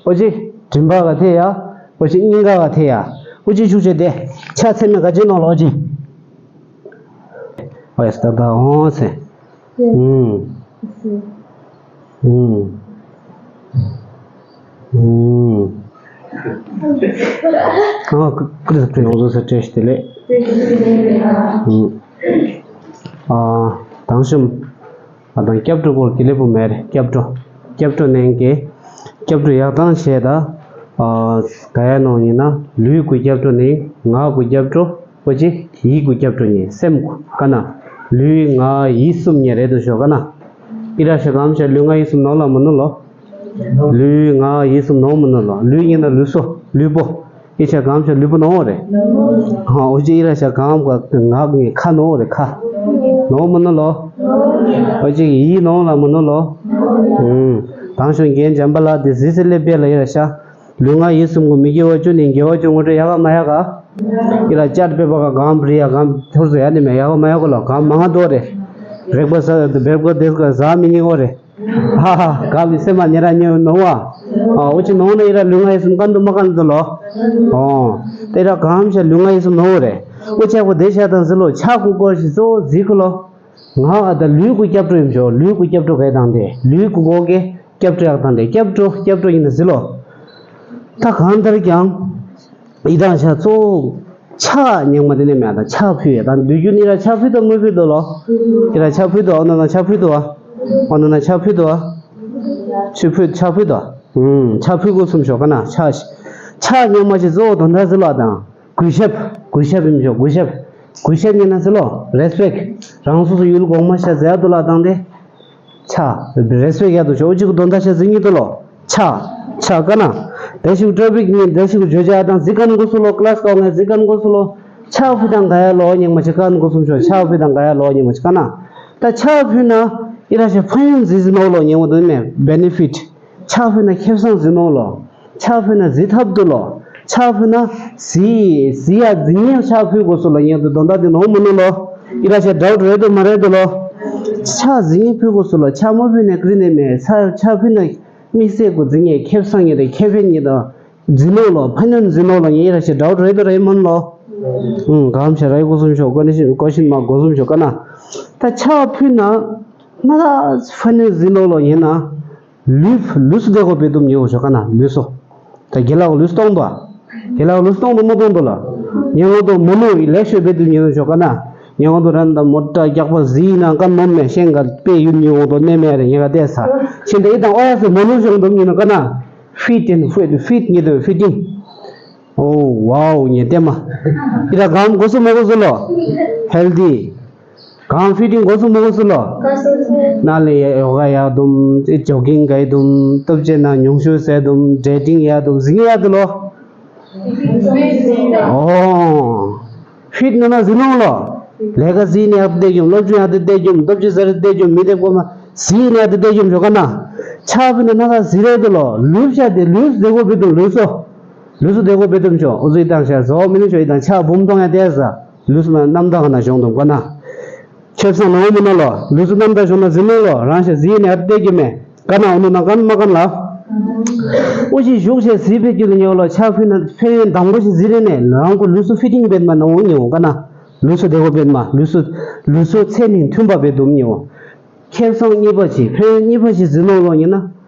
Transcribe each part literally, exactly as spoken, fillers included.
ཨོ་ཅི། མགྲིན་པ་ག་ཐེ་ཡ། ཨོ་ཅི་སྙིང་ག་ག་ཐེ་ཡ། ཨོ་ཅི་ཤུགས་ཆེ་དེ། ཆ་ཚད་མེད་ག་ཅི་ནོ་ལོ་ཨོ་ཅི། ཨོ་ཡ་སྟ་ད་ཨོ་ཚེ། ཨུམ། ཨུམ། ཨུམ། ཨ་ཀི་ཀི་ཀི་ནོ་ཟོ་ས་ཏྲེ་ཤི་དེ་ལེ། ཨུམ། ཨ་དང་ཤུམ། ཨ་དང་སྐྱབས་འགྲོ་སྐོར་གྱི་ལེ་པོ་མེར་སྐྱབས་འགྲོ། སྐྱབས་འགྲོ་ནན་གེ། སྐྱབས་འགྲོ་ཡག་དང་བྱས་ད། ཨ་ག་ཡ་ནོ་ཡིན་ན་ལུས་ཀུ་སྐྱབས་འགྲོ་ནི་ངག་ཀུ་སྐྱབས་འགྲོ། པོ་ཅི་ཡིད་ཀུ་སྐྱབས་འགྲོ་ཉེ་སེམས་ཀུ་ཀ་ན། ལུས་ངག་ཡིད་གསུམ་ཉེ་རེད་དུ་ཤོ་ཀ་ན། ཨི་ར་ཤ་གམ་ཤ་ལུས་ངག་ཡིད་གསུམ་ནོ་ལ་མི་ནོ་ལོ། ལུས་ངག་ཡིད་གསུམ་ནོ་མི་ནོ་ལོ། ལུས་ཉེ་ན་ལུས་སོ་ལུས་པོ། ཨི་ཤ་གམ་ཤ་ལུས་པོ་ནོ་རེད། ཧ་ཨོ་ཅི་ཨི་ར་ཤ་གམ་ཀ་ངག་ཉེ་ཁ་ནོ་རེད་ཁ། ནོ་མི་ནོ་ལོ། ཨོ་ཅི་ཡིད་ནོ་ལ་མི་ནོ་ལོ། ཨུམ། དང་ཤོ་རྒན་འཇམ་པ་ལ་དེ་ཟི་སི་ལེ་པེ་ལ་ཨི་ར་ཤ། ལུས་ངག་ཡིད་གསུམ་གུ་མི་དགེ་བ་བཅུ་ནི་དགེ་བ་བཅུ་ངོ་སྤྲོད་ཡག་ག་མ་ཡག་ག། ཨི་ལ་ཅར་པེ་པ་ག་གམ་བྲི་ཡ་གམ་ཐུར་ཟེར་ཡ་ནི་མེ་ཡག་ག་མ་ཡག་ག་ལོ་གམ་མང་ང་དོ་རེ། རེག་པ་ས་བེབ་ག་དེབ་ག་ཟ་མི་ཉི་འོ་རེ། ཧ་ཧ་གམ་ནི་སེམས་མ་ཉེ་ར་ཉེ་ནོ་བ། ཨ་འུ་ཅི་ནོ་ན་ཨི་ར་ལུས་ངག་ཡིད་གསུམ་ཀན་དུ་མ་ཀན་དུ་ལོ། ཨོ། དེ་ར་གམ་ཤ་ལུས་ངག་ཡིད་གསུམ་ནོ་རེ། འུ་ཅག་པོ་དེ་ཤ་དང་ཟི་ལོ་ཆ་ཀུ་ཀོ་ཤི་ཙོ་ཟི་ཀུ་ལོ། ང་ཨ་ད་ལུས་ཀུ་སྐྱབས་འགྲོ་ཡིན་ཤོ་ལུས་ཀུ་སྐྱབས་འགྲོ་གས་དང་དེ་ལུས་ཀུ་གོ་གས་སྐྱབས་འགྲོ་ཡག་དང་དེ་སྐྱབས་འགྲོ་སྐྱབས་འགྲོ་ཡིན་ན་ཟི་ལོ། ད་གང་ལྟར་ཀྱང་ཨི་དང་ཤ་གཙོ་ཆ་ཉག་མ་དེ་ནས་མེད་ད་ཆ་ཕུད་ཡ་དང་དུས་རྒྱུན་ནི་ར་ཆ་ཕུད་དང་མི་ཕུད་དོ་ལོ། ཨི་ར་ཆ་ཕུད་དོ་ཨོ་ན་ན་ཆ་ཕུད་དོ་ཨ། ཨོ་ན་ན་ཆ་ཕུད་དོ་ཨ། ཆུ་ཕུད་ཆ་ཕུད་དོ་ཨ། ཆ་ཕུད་གོ་གསུམ་ཤོ་ཀ་ན་ཆ་ཆ་ཉག་མ་ཞིག་གཙོ་བོ་དོན་དག་ཟི་ལོ་ཨ་དང་། གུས་ཞབས། གུས་ཞབས་ཡིན་ཆོག་གུས་ཞབས། གུས་ཞབས་ཉིན་ན་ཟེར་ལོ། རེ་སི་པེག་རང་སོ་སོ་ཡུལ་གོང་མ་ཤ་ཟེར་ཡ་དུ་ལ་བཏང་སྟེ། ཆ། རེ་སི་པེག་ཡ་དུ་ཆོག་གཅིག་གི་དོན་དག་ཤ་ཟིན་གྱི་དུ་ལོ། ཆ། ཆ་ཀ་ན། དེ་ཞིག་ཊོ་པིག་ཉིན་དེ་ཞིག་བརྗོད་བྱ་དང་གཟི་ཀན་གོ་སུ་ལོ་ཀ་ལ་སི་ཀ་ངས་གཟི་ཀན་གོ་སུ་ལོ། ཆ་ཕུ་དང་ག་ཡ་ལོ་ཉིན་མ་ཆ་ཀན་གོ་སུམ་ཆོག་ཆ་ཕུ་དང་ག་ཡ་ལོ་ཉིན་མ་ཆ་ཀ་ན། ད་ཆ་ཕུ་ན། ཨི་ར་ཤ་ཕན་ཡོན་ཟི་ཟི་ནོ་ལོ་ཉིན་མ་དུ་མེ་བེ་ནི་ཕིཊ། ཕྱག་ཕུལ་ན་ཁེ་བཟང་ཟིན་ནོ་ལོ། ཕྱག་ཕུལ་ན་ཟི་ཐབ་ཏུ་ལོ། ཕྱག་ཕུལ་ན་ཟི་ཟི་ཡ་ཟི་ཉེ་ཕྱག་ཕུལ་དགོས་སུ་ལོ་ཉེ་དུ་དོན་དག་དེ་ནོ་མི་ནོ་ལོ། ཨི་ར་ཤ་དྲའུ་རེད་དོ་མ་རེད་དོ་ལོ། ཕྱག་ཟི་ཉེ་ཕུལ་དགོས་སུ་ལོ་ཕྱག་མ་ཕུལ་ནས་ཀྲི་ནས་མེད་ས་ཕྱག་ཕུལ་ན་དམིགས་བསལ་གོ་ཟི་ཉེ་ཁེ་བཟང་ཉེ་དེ་ཁེ་ཕན་ཉེ་དོ་ཟིན་ནོ་ལོ་ཕན་ཡོན་ཟིན་ནོ་ལོ་ཉེ་ཨི་ར་ཤ་དྲའུ་རེད་དོ་རེད་མོན་ལོ། ཨུང་གམ་ཤ་རའི་གོ་སུམ་ཤོ་གོ་ནི་ཤི་གོ་ཤིན་མ་གོ་སུམ་ཤོ་ཀ་ན། ད་ཕྱག་ཕུལ་ན་མ་ད་ཕན་ཡོན་ཟིན་ནོ་ལོ་ཉེ་ན། ལུས་ལུས་སུ་བདེ་གོ་བེ་དུམ་ཉེ་བོ་ཤོ་ཀ་ན་ལུས་སོ། ད་རྒྱལ་ལ་ལུས་སྟོང་པ། རྒྱལ་ལ་ལུས་སྟོང་དུ་མ་སྟོང་དུ་ལ། ཉེ་ངོ་དུ་མོ་ནུ་ཡི་ལེགས་ཤོས་བེ་དུམ་ཉེ་བོ་ཤོ་ཀ་ན། ཉེ་ངོ་དུ་རན་ད་མོ་ཏྲ་རྒྱག་པ་ཟི་ཡི་ན་ཀ་ནོམ་མེ་ཤེང་ག་པེ་ཡུན་ཉེ་ངོ་དུ་ནེ་མེ་རེ་ཉེ་ག་བདེ་ས། ཤིན་ཏེ་ཡི་དང་ཨོ་ཡ་སུ་མོ་ནུ་ཤོང་དུམ་ཉེ་ན་ཀ་ན། ཕིཊ་ཨིན་ཕིཊ་ཕིཊ་ཉེ་དུ་ཕིཊ་ཨིན། ཨོ་ཝའོ་ཉེ་བདེ་མ། ཡི་ད་གམ་གོ་སུ་མོ་གོ་སུ་ལོ། ཧེལ་དི། གང་ཕི་ཊིང་གོ་སུ་མོ་གོ་སུ་ལོ། ན་ལེ་ཡོ་ག་ཡ་དུམ། ཇོ་གིང་ག་ཡ་དུམ། སྟོབས་ཆེ་ན་ཉུང་ཤོས་ཟེ་དུམ། ཌེ་ཊིང་ཡ་དུམ། ཟིང་ཡ་དུ་ལོ། ཨོ། ཕིཊ་ན་ན་ཟིན་ནོ་ལོ། ལས་ཀ་ཟིན་ནས་ཨ་དེ་རྒྱུམ། སློབ་སྦྱོང་ཡ་དེ་དེ་རྒྱུམ། སྟོབས་ཆེ་ཟེར་དེ་རྒྱུམ། མི་དེ་གོ་མ་ཟིན་ནས་ཨ་དེ་དེ་རྒྱུམ་ཞོ་ག་ན། ཆ་ཕི་ན་ན་ན་ཟི་རེ་དུ་ལོ། ལུས་ཤ་དེ་ལུས་དེ་གོ་བི་དུམ་ལུས་སོ། ལུས་སོ་དེ་གོ་བི་དུམ་ཆོ། འུ་ཟི་དང་ཤ་ཟོ་མི་ནུ་ཆོ་ཡི་དང་ཆ་བུམ་ཐོང་ཡ་དེ་ཟ། ལུས་སོ་ན་རྣམ་དག་ན་ཞོང་དུམ་གོ་ན། ཁེ་བཟང་ནོ་མི་ནོ་ལོ། ལུས་སུ་རྣམ་དག་ཞོག་ན་ཟིན་ནོ་ལོ། རང་ཤ་ཟི་ནས་ཨ་བལྟས་ཀྱི་མེད། ཀ་ན་འོ་ནོ་ན་ཀ་ན་མ་ཀ་ན་ལ། ཨོ་ཞིག་བཞུགས་ཤེ་ཟི་བེད་ཀྱི་ལ་ཉོ་ལོ། ཆ་ཕུད་ན་ཕན་ཡོན་དང་པོ་ཞིག་ཟི་རེ་ནས་རང་གོ་ལུས་སུ་ཕི་ཊིང་བེད་མ་ན་འོ་ཉོ་ཀ་ན། ལུས་སུ་བདེ་བོ་བེད་མ་ལུས་སུ་ལུས་སུ་ཚེ་ནི་མཐུན་པ་བེད་དུམ་ཉོ། ཁེ་བཟང་གཉིས་པ་ཞིག་ཕན་ཡོན་གཉིས་པ་ཞིག་ཟིན་ནོ་ལོ་ཉེ་ན།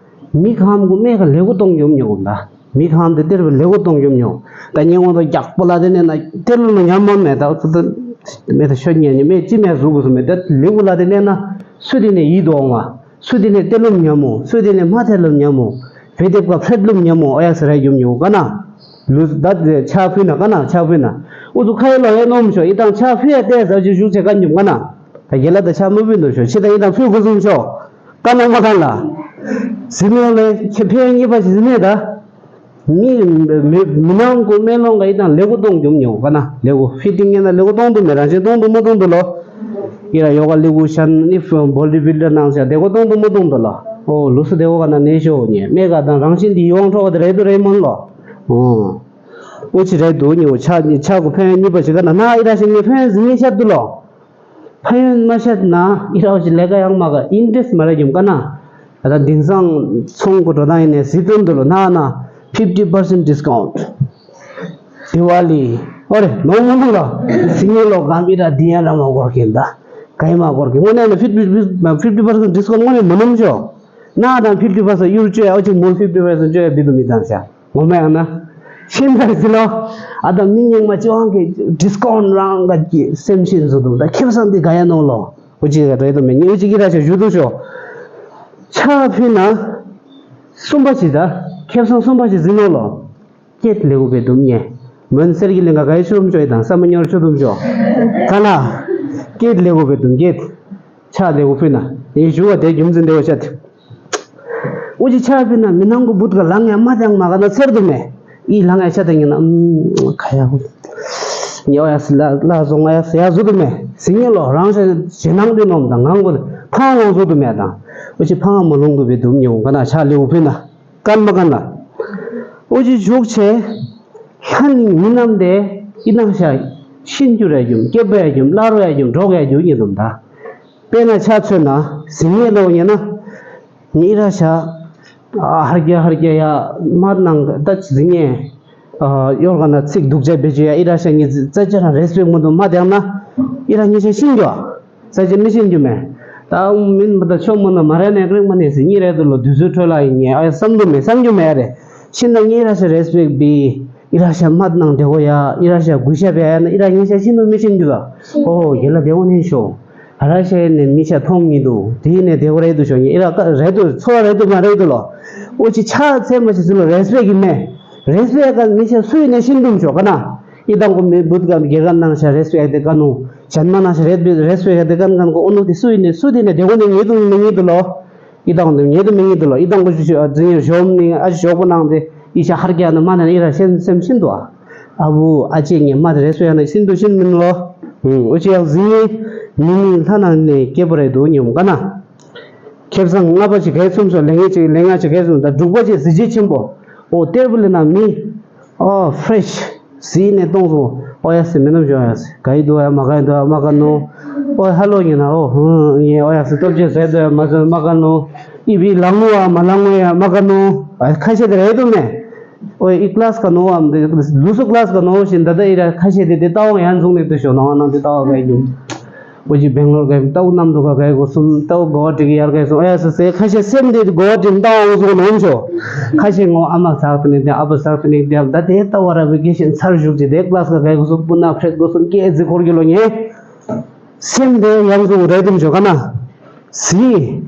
མི་གང་གོ་མེ་ག་ལེ་གོ་གཏོང་ཡོམ་ཉོ་ད། མི་གང་དེ་སྟེར་བའི་ལེགས་པོ་གཏོང་རྒྱུ་མྱོང་། ད་སྙན་ངོ་དང་རྒྱག་པོ་ལ་དེ་ནས་ན་སྟེར་ལོ་ན་ཉམས་མ་མེད་ད་ཚོ་ད་མེད་ད་ཤོད་ཉན་ཉན་མེད་ཅི་མེད་བཟུག་དགོས་སུ་མེད་ད་ལེགས་པོ་ལ་དེ་ནས་ན་སུ་དེ་ནས་ཡིད་དུ་འོང་བ། སུ་དེ་ནས་སྟེར་ལོ་ཉམས་མོ། སུ་དེ་ནས་མ་ཐེར་ལོ་ཉམས་མོ། བེ་དེབ་ཀ་ཕྲད་ལོ་ཉམས་མོ། ཨོ་ཡ་ས་ར་ཡོམ་ཉོ་ག་ན། ལུས་ད་དེ་ཆ་ཕུད་ན་ག་ན་ཆ་ཕུད་ན། ཨུ་ཚུ་ཁ་ཡེ་ལོ་ཡེ་ནོམ་ཤོ་ཡི་དང་ཆ་ཕུད་ཡ་ཏེ་ཟ་ཅི་ཞུགས་ཆེ་ག་ཉོམ་ག་ན། ད་རྒྱལ་ལ་ད་ཆ་མ་ཕུད་ནོ་ཤོ་ཆེ་ད་ཡི་དང་ཕུད་དགོས་སུ་ཤོ། ཀ་ནོ་མ་ཀ་ལ། ཟི་མེ་ལེ་ཁྱེད་ཕན་གཉིས་པ་ཞིག་ཟི་མེ་ད། མི་མི་མི་ནང་གོ་སྨན་ལོང་ག་ཡི་དང་ལེགས་པོ་གཏོང་རྒྱུ་མྱོང་ག་ན་ལེགས་པོ་ཕི་ཊིང་ཡིན་ན་ལེགས་པོ་གཏོང་དུ་མེད་རང་བཞིན་གཏོང་དུ་མ་གཏོང་དུ་ལོ། ཡི་ར་ཡོ་ག་ལེགས་པོ་ཤན་ནི་བོ་ཌི་བིལ་ཌར་ནང་ཆ་བདེ་པོ་གཏོང་དུ་མ་གཏོང་དུ་ལོ། ཨོ་ལུས་སུ་བདེ་པོ་ག་ན་ནེ་ཤོ་ཉེ་སྨན་ག་དང་རང་བཞིན་འདི་ཡོང་འཕྲོ་བ་དེ་རེད་དུ་རེད་མོན་ལོ། ཨོ། ཨོ་ཅི་རེད་དུ་ཉེ་ཆ་ཉེ་ཆ་གོ་ཕན་གཉིས་པ་ཞིག་ག་ན་ན་ཡི་ར་ཞིག་ནི་ཕན་ཟི་ཉེ་ཤ་དུ་ལོ། ཕན་ཡོན་མ་ཤད་ན་ཨི་རོགས་ཀྱི་ལས་ཀ་ཡང་མ་ག་ཨིན་ཏེས་མ་རེད་ཡོང་ཀ་ན། ད་ལྟ་དེང་སང་ཚོང་གི་འགྲོ་སྟངས་ཡིན་ནས་ཟི་དོན་དུ་ལོ་ན་ན། fifty percent discount. Diwali. ཨོ་རེད། ནོར་མོ་ནོར་ལ། སིང་ངེ་ལོ་གམ་ཨི་ར་དི་ཡ་ར་མ་གོར་གིན་ད། ག་ཡི་མ་གོར་གིན། དངོས་གནས་ནི་fifty fifty percent discount དངོས་གནས་མ་ནོར་ཅོ། ན་དང་fifty percent གཡུར་ཅོ་ཡ། ཨོ་ཅིག་མོར་fifty percent ཅོ་ཡ་བི་དུ་མི་དང་ཤ། ངོ་མ་ཡང་ན། ཤིན་ད་ཟི་ལོ། ཨ་ད་མི་ཉིང་མ་ཅི་ཝང་གི་discount རང་ག་གི་སེམས་ཤིན་བཟོ་དུ་ད་ཁེབས་སང་འདི་ག་ཡ་ནོར་ལོ། ཨོ་ཅིག་ག་རེད་དུ་མེ་ཉིན་ཨོ་ཅིག་གི་ར་ཤ་ཞུ་དུ་ཤོ། ཆ་ཕི་ན། གསུམ་པ་ཞིག་ད། ཁེབས་སང་གསུམ་པ་ཞིག་ཟིན་ནོ་ལོ། སྐྱེད་ལེ་གུ་བེ་དུམ་ཉེ། མོན་གསེར་གྱི་གླིང་ག་གའི་ཤོམ་ཅོ་ཡི་དང་ས་མ་ཉོར་ཆོ་དུམ་ཅོ། ག་ན། སྐྱེད་ལེ་གུ་བེ་དུམ་སྐྱེད། ཆ་ལེ་གུ་ཕུ་ན། ཡིན་ཞུ་བ་དེ་རྒྱུ་མཚན་དེ་བ་ཤད། ཨུ་ཅི་ཆ་ཕུ་ན་མི་ནང་གུ་བུད་ག་ལང་ཡ་མ་དང་མ་ག་ན་ཚེར་དུ་མེ། ཨི་ལང་ཡ་ཆ་དང་ཡིན་ན་ཁ་ཡ་གུ། ཉེ་བ་ཡ་སི་ལ་ལ་བཟོ་ང་ཡ་སི་ཡ་བཟོ་དུ་མེ། སི་ཉེ་ལོ་རང་ཤ་ཇེ་ནང་དུ་ནོམ་དང་ངང་གུ་ཕང་ལོང་བཟོ་དུ་མེ་དང་། ཨུ་ཅི་ཕང་མ་ལོང་གུ་བེ་དུམ་ཉེ་གུ་ག་ན་ཆ་ལེ་གུ་ཕུ་ན། ཀན་མ་ཀན་ལ། ཨོ་ཅི་ཞུགས་ཆེ། ལྷ་ནི་མི་རྣམས་ཏེ། ཨི་ནང་ཤ། ཤིན་རྒྱུ་ར་རྒྱུམ། སྐྱེ་བ་ཡ་རྒྱུམ། བླ་རོ་ཡ་རྒྱུམ། གྲོགས་ཡ་རྒྱུ་ཉིད་དུམ་ད། དཔེར་ན་ཆ་མཚོན་ན། ཟིང་ངེ་ལོ་ཉེ་ན། ཉི་ར་ཤ། ཧར་རྒྱ་ཧར་རྒྱ་ཡ། མ་ནང་ད་ཟིང་ངེ། ཡོར་ག་ན་ཚིག་སྡུག་ཅག་བེ་ཅུ་ཡ་ཨི་ར་ཤ་ཉི་ཙ་ཅ་ར་རེས་པེག་མ་དུ་མ་དེང་ན། ཨི་ར་ཉི་ཤ་ཤིན་རྒྱུ། ས་ཆ་མི་ཤེས་རྒྱུ་མེད། ད་མིན་པ་ད་ཆོ་མོ་ན་མ་རེད་ནས་རིང་མ་ནས་སི་གཉིས་རེད་དུ་ལོ་དུས་ཚོད་འཕྲོད་ལ་ཡིན་ངེས་ཨ་བསམ་རྒྱུ་མེད་བསམ་རྒྱུ་མེད་རེད། ཤིན་ད་ངེད་ར་ཤ་རེས་པེག་བི་ཨི་ར་ཤ་མ་ནང་དེ་གོ་ཡ་ཨི་ར་ཤ་གུས་ཞབས་ཡ་ན་ཨི་ར་ངེད་ཤ་ཤིན་དུ་མི་ཤེས་རྒྱུ་ལ་ཨོ་ཡེ་ལ་དེ་གོ་ནས་ཤོ་ཨ་ར་ཤ་ནས་མི་ཤ་མཐོང་ཉིད་དུ་དེ་ནས་དེ་གོ་རེད་དུ་ཤོ་ངེད་ཨི་ར་ཀ་རེད་དུ་ཚོ་རེད་དུ་མ་རེད་དུ་ལོ་ཨོ་ཅི་ཆ་ཚད་མ་ཤི་སི་ལོ་རེས་པེག་གི་མེད། རེས་པེག་ག་ངེད་ཤ་སུ་ཡིན་ནས་ཤིན་དུ་མ་ཤོ་ག་ན་ཨི་དང་གོ་མི་བུད་ག་དགེ་ག་ནང་ཤ་རེས་པེག་དེ་ག་ནུ། ཅན་མ་ན་ཤ་རེད་པེ་རེས་པེ་ཡ་དེ་ཀན་ཀན་གོ་ཨོ་ནུ་དེ་སུ་ཡིན་ནི་སུ་དེ་ནི་དེ་གོ་ནི་ངེད་དུ་མི་ངེད་དུ་ལོ། ཨི་དང་དུ་ངེད་དུ་མི་ངེད་དུ་ལོ་ཨི་དང་གོ་ཞུ་ཞུ་ཨ་ཛི་ཉེ་ཞོམ་ནི་ཨ་ཞོག་པོ་ནང་དེ་ཨི་ཤ་ཧར་རྒྱ་ནི་མ་ན་ཨི་ར་ཤེན་སེམས་ཤིན་དུ་ཨ། ཨ་བུ་ཨ་ཅེ་ངེ་མ་དེ་རེས་པེ་ཡ་ནི་ཤིན་དུ་ཤིན་མིན་ལོ། ཨུ་ཅེ་ཡ་ཛི་ཉེ་མི་ནི་ལྷ་ནང་ནས་སྐྱེ་པོ་རེད་དུ་ཉོམ་ག་ན། ཁེབས་སང་ལྔ་པ་ཅིག་གས་གསུམ་སོ་ལས་ངེ་ཅིག་ལས་ལྔ་ཅིག་གས་གསུམ་ད་དྲུག་པ་ཅིག་གཟི་བརྗིད་ཆེན་པོ་ཨོ་གཏེར་བུ་ལེ་ན་མི། ཨོ་ཕྲེཤ། ཟི་ནས་གཏོང་སོང་། ཨོ་ཡ་སི་མི་ནམ་ཞོ་ཡ་སི་ག་ཡི་དུ་ཡ་མ་ག་ཡི་དུ་ཡ་མ་ག་ནོ། ཨོ་ཧ་ལོ་ཉི་ན་ཨོ་ཧུ་ཡེ་ཨོ་ཡ་སི་སྟོབས་ཆེ་ཟེར་དུ་ཡ་མ་ཟེར་མ་ག་ནོ། ཨི་བི་ལང་ངོ་ཡ་མ་ལང་ངོ་ཡ་མ་ག་ནོ། ཨ་ཁ་ཤས་དེ་རེད་དུ་མེ། ཨོ་ཡ་ཨི་ཀླ་སི་ག་ནོ་ཨམ་དེ་ལུ་སུ་ཀླ་སི་ག་ནོ་ཞིན་ད་ད་ཨི་ར་ཁ་ཤས་དེ་དེ་ལྟ་བ་ཡང་བཟུང་ནས་དུ་ཞོ་ནང་ནང་དེ་ལྟ་བ་ག་ཡི་ཉུང་། ཨོ་ཅི་སྦེང་ལོར་ག་ཡི་ལྟ་བ་གནམ་དུ་ག་ག་ཡི་གོ་སུམ་ལྟ་བ་གོ་བ་དྲི་གི་ཡར་ག་ཡི་སོང་ཨ་ཡ་སི་སེ་ཁ་ཤས་སེམས་དེ་གོ་བ་དྲི་ལྟ་བ་བཟུང་ནོ་ཞོ། ཁ་ཤས་ངོ་ཨ་མ་ཟག་ཏུ་ནས་དེ་ཨ་ཕ་ཟག་ཏུ་ནས་དེ་ད་དེ་ལྟ་བ་ར་བི་ཀེ་ཤན་ཚར་བཞུགས་ཀྱི་དེ་ཀླ་སི་ག་ག་ཡི་གོ་སུམ་སྤུ་ན་ཕྲེད་གོ་སུམ་སྐད་ཟི་འཁོར་གྱི་ལོ་ཉེ། སེམས་དེ་ཡང་བཟུང་རེད་དུ་མ་ཞོ་ག་ན། ཟི།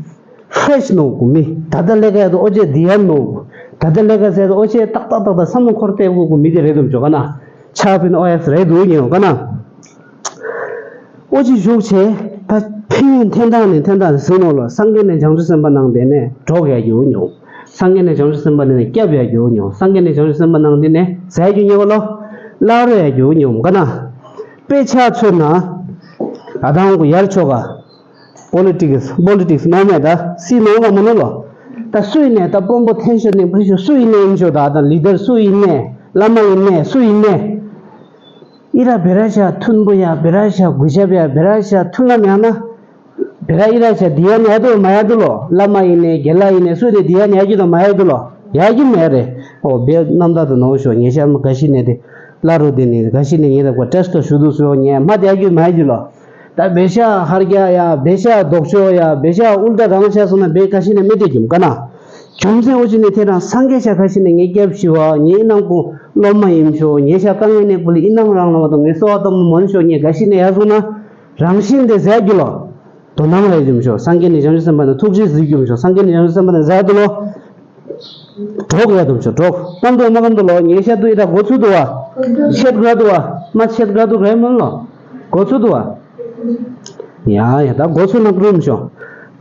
ཧྲེཤ་ནོ་གུ་མི། ད་ལྟ་ལས་ཀ་ཡ་དུ་ཨོ་ཅེ་དི་ཡ་ནོ། ད་ལྟ་ལས་ཀ་ཟེར་དུ་ཨོ་ཅེ་ཏག་ཏག་ཏག་ཏག་བསམ་བློ་འཁོར་ཏེ་གུ་གུ་མི་དེ་རེད་དུ་མ་ཞོ་ག་ན། ཆ་ཕིན་ཨོ་ཡ་སི་རེད་དུ་ཉེ་ག་ན། ཨོ་ཅེ་ཞུགས་ཆེ། ད་ཕིན་ཐེན་ཐང་ནས་ཐེན་ཐང་ནས་ཟིན་ནོ་ལོ་སངས་རྒྱས་ནས་བྱང་ཆུབ་སེམས་དཔའ་ནང་དེ་ནས་གྲོགས་ཡ་རྒྱུ་ཉོ། སངས་རྒྱས་ནས་བྱང་ཆུབ་སེམས་དཔའ་ནས་སྐྱབས་ཡ་རྒྱུ་ཉོ། སངས་རྒྱས་ནས་བྱང་ཆུབ་སེམས་དཔའ་ནང་དེ་ནས་ཟ་རྒྱུ་ཉོ་ག་ལོ། བླ་རོ་ཡ་རྒྱུ་ཉོ་ག་ན། དཔེ་ཆ་མཚོན་ན། ཨ་དང་གུ་ཡར་ཆོ་ག། པོ་ལི་ཊིག་སི། པོ་ལི་ཊིག་སི་ནོར་མེད་ད། སི་ནོར་ག་མ་ནོར་ལོ། ད་སུ་ཡིན་ནས་ད་དཔོན་པོ་ཐེན་ཤོ་ནས་བུ་ཤོ་སུ་ཡིན་ནས་ཡིན་ཤོ་ད་ད་ལི་ཌར་སུ་ཡིན་ནས་བླ་མ་ཡིན་ནས་སུ་ཡིན་ནས། ཨི་ར་བེ་ར་ཤ་མཐུན་པོ་ཡ་བེ་ར་ཤ་གུས་ཞབས་ཡ་བེ་ར་ཤ་མཐུན་ལམ་ཡང་ན། བེ་ར་ཨི་ར་ཤ་དི་ཡ་ནས་ཡ་དུ་མ་ཡ་དུ་ལོ། བླ་མ་ཡིན་ནས་རྒན་ལགས་ཡིན་ནས་སུ་ནས་དི་ཡ་ནས་ཡ་རྒྱུ་དང་མ་ཡ་དུ་ལོ། ཡ་རྒྱུ་མེད་རེད། ཨོ་བེ་རྣམ་དག་ཏུ་ནོར་ཤོ་ཉེ་ཤ་མ་ག་ཤི་ནས་དེ། བླ་རུ་དེ་ནི་ག་ཤི་ནས་ངེད་དང་གོ་ཊེ་སི་ཊི་ཞུ་དུ་སོ་ངེ་མ་དེ་ཡ་རྒྱུ་མ་ཡ་རྒྱུ་ལོ། ད་བེ་ཤ་ཧར་རྒྱ་ཡ་བེ་ཤ་ལྡོག་ཕྱོགས་ཡ་བེ་ཤ་ཨུལ་ཏ་རང་ཤ་སོང་ན་བེ་ག་ཤི་ནས་མི་དེ་རྒྱུ་ག་ན། རྒྱུ་མཚན་འུ་ཅི་ནི་དེ་རང་སངས་རྒྱས་ཤ་ག་ཤི་ནས་ངེད་སྐྱབས་ཞི་བ་ངེད་ནང་གོ་སློབ་མ་ཡིན་ཤོ་ངེད་ཤ་དཀའ་ངལ་ནས་བུ་ལི་ཨི་ནང་རང་ལ་བ་དང་ངེད་གསོ་བ་གཏོང་མི་མོན་ཤོ་ངེད་ག་ཤི་ནས་ཡ་སོང་ན་རང་བཞིན་དེ་ཟད་རྒྱུ་ལོ། དོ་སྣང་རེ་འཇུམ་ཤོག་སངས་རྒྱས་ནས་བྱང་ཆུབ་སེམས་དཔའ་ནས་ཐུགས་རྗེས་གཟིགས་རྒྱུམ་ཤོག་སངས་རྒྱས་ནས་བྱང་ཆུབ་སེམས་དཔའ་ནས་ཟ་དུ་ལོ། གྲོགས་ཡ་དུམ་ཤོག་གྲོགས་གཏམ་དུ་མ་གཏམ་དུ་ལོ་ཉེ་ཤ་དུ་ཡི་ར་གོ་ཚུལ་དུ་བ། ཤེད་དགའ་དུ་བ་མ་ཤེད་དགའ་དུ་རེ་མོན་ལོ། གོ་ཚུལ་དུ་བ། ཡ་ཡ་ད་གོ་ཚུལ་ན་རུམ་ཤོག་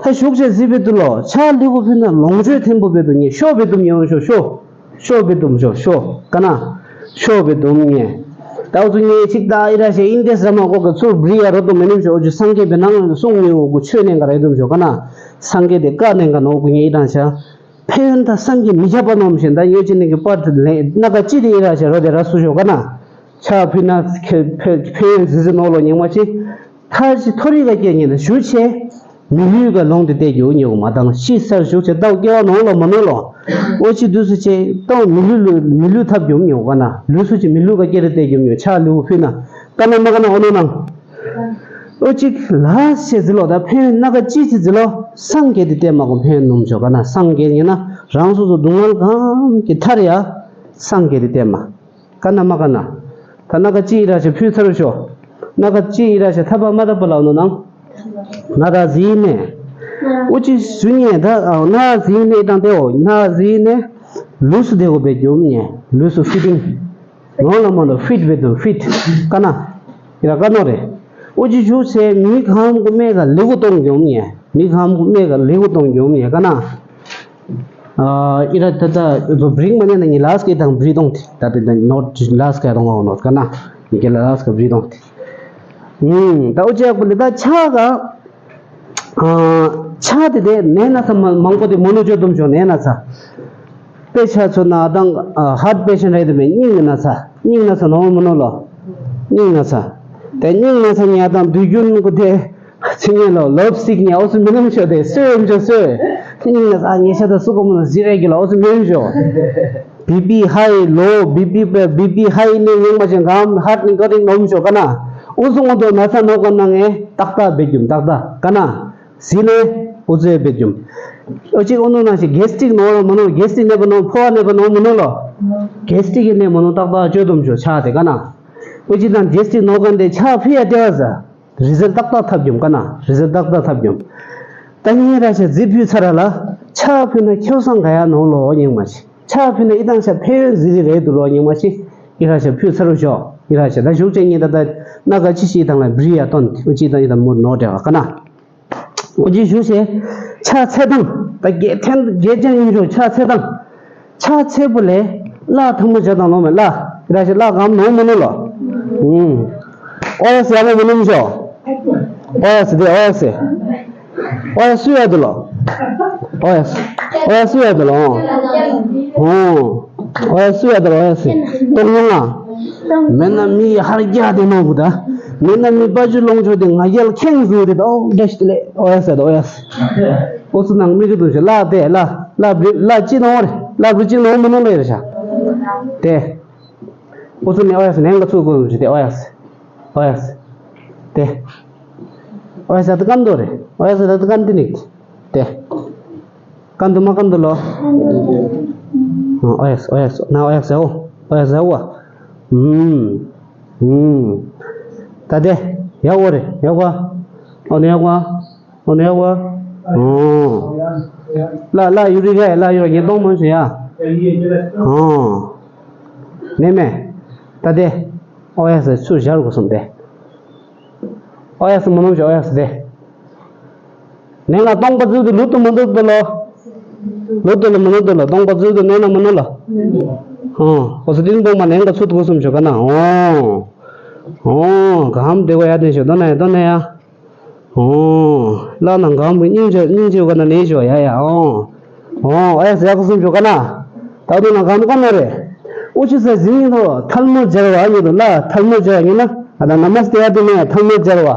ད་ཤུགས་ཆེ་གཟིགས་པའི་དུ་ལོ་ཆ་ལི་གུ་ཕི་ན་ལོངས་སྤྱོད་ཐེན་པོ་བེ་དུ་ཉེ་ཤོ་བེ་དུམ་ཉེ་ཤོ་ཤོ། ཤོ་བེ་དུམ་ཤོ་ཤོ་ཀ་ན། ཤོ་བེ་དུམ་ཉེ། ད་འུ་ཚུ་ཉེ་ཅིག་ད་ཨི་ར་ཤེ་ཨིན་དེ་སི་ར་མ་གོ་ག་ཚུར་བྲི་ཡ་རོ་དུ་མེ་ནུམ་ཤོ་འུ་ཚུ་སངས་རྒྱས་པའི་ནང་ལ་གསུང་ཉེ་འུ་གུ་ཆོས་ནེ་ག་རེ་དུམ་ཤོ་ཀ་ན། སངས་རྒྱས་དེ་ཀ་ནེ་ག་ནོ་གུ་ཉེ་ཨི་ར་ཤ། ཕན་ཡོན་ད་བསམ་གྱིས་མི་ཁྱབ་པ་ནོམ་ཞིང་ད་ཉེ་ཅི་ནེ་གི་པར་དུ་ལེ་ན་ག་ཅི་དེ་ཨི་ར་ཤ་རོ་དེ་ར་སུ་ཤོ་ཀ་ན། ཆ་ཕི་ན་ཕན་ཡོན་ཟི་ཟི་ནོ་ལོ་ཉེ་མ་ཅི། ཐ་ཅི་ཐོ་རི་ག་སྐྱེ་ཉེ་ད་ཞུ་ཆེ། མི་ལུས་ཀ་ལོང་དེ་བལྟས་རྒྱུ་ཉོ་མ་དང་ཤི་སར་ཞུགས་ཆེ་ཏོག་སྐྱེ་བ་ནོར་ལོ་མ་ནོར་ལོ། ཨོ་ཅི་དུས་སུ་ཆེ་ཏོག་མི་ལུས་ལུས་མི་ལུས་ཐབས་རྒྱུ་ཉོ་ག་ན་ལུས་སུ་ཆེ་མི་ལུས་ཀ་སྐྱེ་རེ་བལྟས་རྒྱུ་ཉོ་ཆ་ལུས་ཕུད་ན་ཀ་ན་མ་ཀ་ན་ཨོ་ནོ་ནང་། ཨོ་ཅིག་ལ་ཤེས་ཟི་ལོ་ད་ཕན་ན་ཀ་ཅི་ཆེ་ཟི་ལོ་སངས་རྒྱས་དེ་བལྟས་མ་གོ་ཕན་ནོམ་ཆོ་ག་ན་སངས་རྒྱས་ཉེ་ན་རང་སོ་སོ་སྡུག་བསྔལ་གང་གི་ཐར་ཡ་སངས་རྒྱས་དེ་བལྟས་མ། ཀ་ན་མ་ཀ་ན། ད་ན་ཀ་ཅི་ཨི་ར་ཤ་ཕུལ་ཚར་ཤོ། ན་ཀ་ཅི་ཨི་ར་ཤ་ཐ་པ་མ་ཐ་པ་ལ་ནོ་ནང་། ན་ད་ཟི་ནེ། ཨུ་ཅི་ཟུ་ཉེ་ད་ན་ཟི་ནེ་དང་དེའོ་ན་ཟི་ནེ། ལུས་སུ་དེ་གོ་བེ་རྒྱུམ་ཉེ་ལུས་སུ་ཕི་ཏིང་། ནོ་ལ་མ་ནོ་ཕིད་བེ་དུ་ཕིད། ཀ་ན། ཨི་ར་ཀ་ནོ་རེ། ཨུ་ཅི་ཞུ་སེ་མི་གང་གོ་མེ་ག་ལེ་གོ་གཏོང་རྒྱུམ་ཉེ་མི་གང་གོ་མེ་ག་ལེ་གོ་གཏོང་རྒྱུམ་ཉེ་ཀ་ན། ཨ་ཨི་ར་ད་ད་ཛོ་བྲིང་མ་ཉན་ན་ངི་ལཱས་ཀེ་དང་བྲི་གཏོང་ཏེ་ད་དེ་ད་ནོ་ཊི་ལཱས་ཀེ་གཏོང་ངོ་ནོ་ཀ་ན་ངི་ཀེ་ལཱས་ཀེ་བྲི་གཏོང་ཏེ། ཨུམ་ད་ཨོ་ཅེ་ཡག་པོ་ལེ་ད་ཆ་ག་ཨ་ཆ་དེ་དེ་ནད་ན་ཚ་མ་མང་པོ་དེ་མོ་ནོ་ཅོ་དུམ་ཅོ་ནད་ན་ཚ། དཔེ་ཆ་ཚོ་ན་དང་ཧར་ཊི་པེ་ཤེན་ཊི་རེད་དེ་མེད་སྙིང་གི་ན་ཚ་སྙིང་ན་ཚ་ནོ་མོ་ནོ་ལོ། སྙིང་ན་ཚ། དེ་སྙིང་ན་ཚ་ཉལ་དང་དུས་རྒྱུན་གོ་དེ། ཚིག་ངན་ལོ་ལོབ་སྟིག་ཉལ་འོ་སུ་མི་ནུམ་ཤོ་དེ་སོས་ཨེམ་ཅོ་སོས། སྙིང་ན་ཚ་ཉལ་ཤ་དང་སུ་གོ་མོ་ན་ཟི་རེ་གི་ལོ་འོ་སུ་མི་ནུམ་ཤོ། བི་པི་ཧའི་ལོ་བི་པི་པེ་བི་པི་ཧའི་ནི་ཉུང་མ་ཅན་གམ་ཧར་ཊི་ནི་ཀོ་རིང་ནོམ་ཤོ་ཀ་ན། འོ་སུ་ངོ་དོ་ན་ཚ་ནོ་ཀ་ན་ངས་ཏག་ཏག་བེད་རྒྱུམ་ཏག་ཏག་ཀ་ན། ཟི་ལེ། ཨོ་ཙེ་བེད་རྒྱུམ། ཨོ་ཅིག་ཨོ་ནོ་ནང་ཞིག་གེ་སི་ཊིག་ནོ་མ་ནོ་གེ་སི་ཊིག་ནེ་པ་ནོ་ཕོ་བ་ནེ་པ་ནོ་མ་ནོ་ལོ། གེ་སི་ཊིག་གི་ནེ་མ་ནོ་ཏག་ཏག་ཅོ་དུམ་ཅོ་ཆ་དེ་ཀ་ན། ཨོ་ཅིག་དང་གེ་སི་ཊིག་ནོ་གན་དེ་ཆ་ཕི་ཡ་ཏེ་བ་ཟ། རི་ཟལ་ཏག་ཏག་ཐབ་རྒྱུམ་ཀ་ན་རི་ཟལ་ཏག་ཏག་ཐབ་རྒྱུམ། ད་ཉེ་ར་ཤ་ཟི་ཕུ་ཚ་ར་ལ་ཆ་ཕུ་ན་ཁྱོ་སང་ག་ཡ་ནོ་ལོ་ཉིང་མ་ཤི། ཆ་ཕུ་ན་ཨི་དང་ཤ་ཕེ་ཡོན་ཟི་རི་རེ་དུ་ལོ་ཉིང་མ་ཤི། ཨི་ར་ཤ་ཕུ་ཚ་རུ་ཤོ། ཨི་ར་ཤ་ད་ཞུགས་ཅན་ཉེ་ད་ད་ན་ག་ཅི་ཤི་དང་ལ་བྲི་ཡ་ཏོན་ཨོ་ཅིག་དང་ཨི་ད་མུར་ནོ་ཏེ་བ་ཀ་ན། ཨོ་ཅི་ཞུ་ཤེ། ཆ་ཚེ་དང་། ད་རྒྱལ་ཐན་རྒྱལ་ཅན་ཡིན་ཞུ་ཆ་ཚེ་དང་། ཆ་ཚེ་བུ་ལེ། ལ་ཐང་མོ་བྱ་དང་ལོ་མེ་ལ། ར་ཤེ་ལ་གམ་ནོ་མོ་ནོ་ལོ། ཨུམ། ཨོ་ཡ་སི་ཡ་མོ་མོ་ནོ་མི་ཤོ། ཨོ་ཡ་སི་དེ་ཨོ་ཡ་སི། ཨོ་ཡ་སུ་ཡ་དུ་ལོ། ཨོ་ཡ་སི། ཨོ་ཡ་སུ་ཡ་དུ་ལོ། ཨོ། ཨོ་ཡ་སུ་ཡ་དུ་ལོ་ཨོ་ཡ་སི། ཏོག་ཉོ་ང་། མེད་ན་མི་ཡི་ཧར་རྒྱ་དེ་ནོ་བུ་ད། མེད་ན་མི་པ་ཇུ་ལོང་ཆོ་དེ་ང་རྒྱལ་ཁེངས་བཟུང་དེ་ད་ཨོ་བཀྲ་ཤིས་བདེ་ལེགས་ཨོ་ཡ་སི་ད་ཨོ་ཡ་སི། ཨོ་སུ་ནང་མི་གི་དུ་ཤ་ལ་དེ་ལ་ལ་བི་ལ་ཅི་ནོ་རེ་ལ་བི་ཅི་ནོ་མི་ནོ་ལེ་རེ་ཤ། དེ། ཨོ་སུ་ནེ་ཨོ་ཡ་སི་ནེ་ང་ཚུ་གོ་ཞི་དེ་ཨོ་ཡ་སི། ཨོ་ཡ་སི། དེ། ཨོ་ཡ་སི་ད་ཀན་དོ་རེ་ཨོ་ཡ་སི་ད་ཀན་དི་ནིག་དེ། ཀན་དུ་མ་ཀན་དུ་ལོ། ཨོ་ཡ་སི་ཨོ་ཡ་སི་ན་ཨོ་ཡ་སི་ཨོ། ཨོ་ཡ་སི་ཨོ། ཨུམ། ཨུམ། ད་དེ། ཡག་པོ་རེད་ཡག་པོ། ཨོ་ནི་ཡག་པོ། ཨོ་ནི་ཡག་པོ། ཨོ། ལ་ལ་ཡུ་རི་རེད་ལ་ཡུ་ར་ངས་གཏོང་མ་ཤེས་ཡ། ཨོ། ནི་མེ། ད་དེ། ཨོ་ཡ་སི་ཚུར་བཞར་དགོས་སོང་དེ། ཨོ་ཡ་སི་མ་ནོམ་ཤོ་ཨོ་ཡ་སི་དེ། ནས་ང་སྟོང་པ་ཙིག་དེ་ལུ་ཏུ་མ་འདུག་ཏུ་ལོ། ལུ་ཏུ་ལ་མ་ནུ་ཏུ་ལ་སྟོང་པ་ཙིག་དེ་ནོ་ན་མ་ནུ་ལ། ཨོ། ཨོ་སི་ཏིན་པོ་མ་ནས་ང་ཚུ་ཏུ་གོ་སུམ་ཆོ་ཀ་ན། ཨོ། ཨོ། གམ་དེ་གོ་ཡ་དེ་ཤོ་དོ་ན་ཡ་དོ་ན་ཡ། ཨོ། ལ་ན་གམ་གི་སྙིང་རྗེ་སྙིང་རྗེ་ག་ན་ནས་ཤོ་ཡ་ཡ་ཨོ། ཨོ་ཨེ་ཟེར་གོ་སུམ་ཆོ་ཀ་ན། ད་དུ་ན་གམ་ཀ་ན་རེ། ཨུ་ཆུ་ས་ཟིན་ཡིན་དོ་ཐལ་མོ་སྦྱར་བ་ཉིད་དུ་ལ་ཐལ་མོ་སྦྱར་བ་ཉིད་ན་ཨ་ད་ན་མ་སྟེ་ཡ་དུ་ནས་ཐལ་མོ་སྦྱར་བ།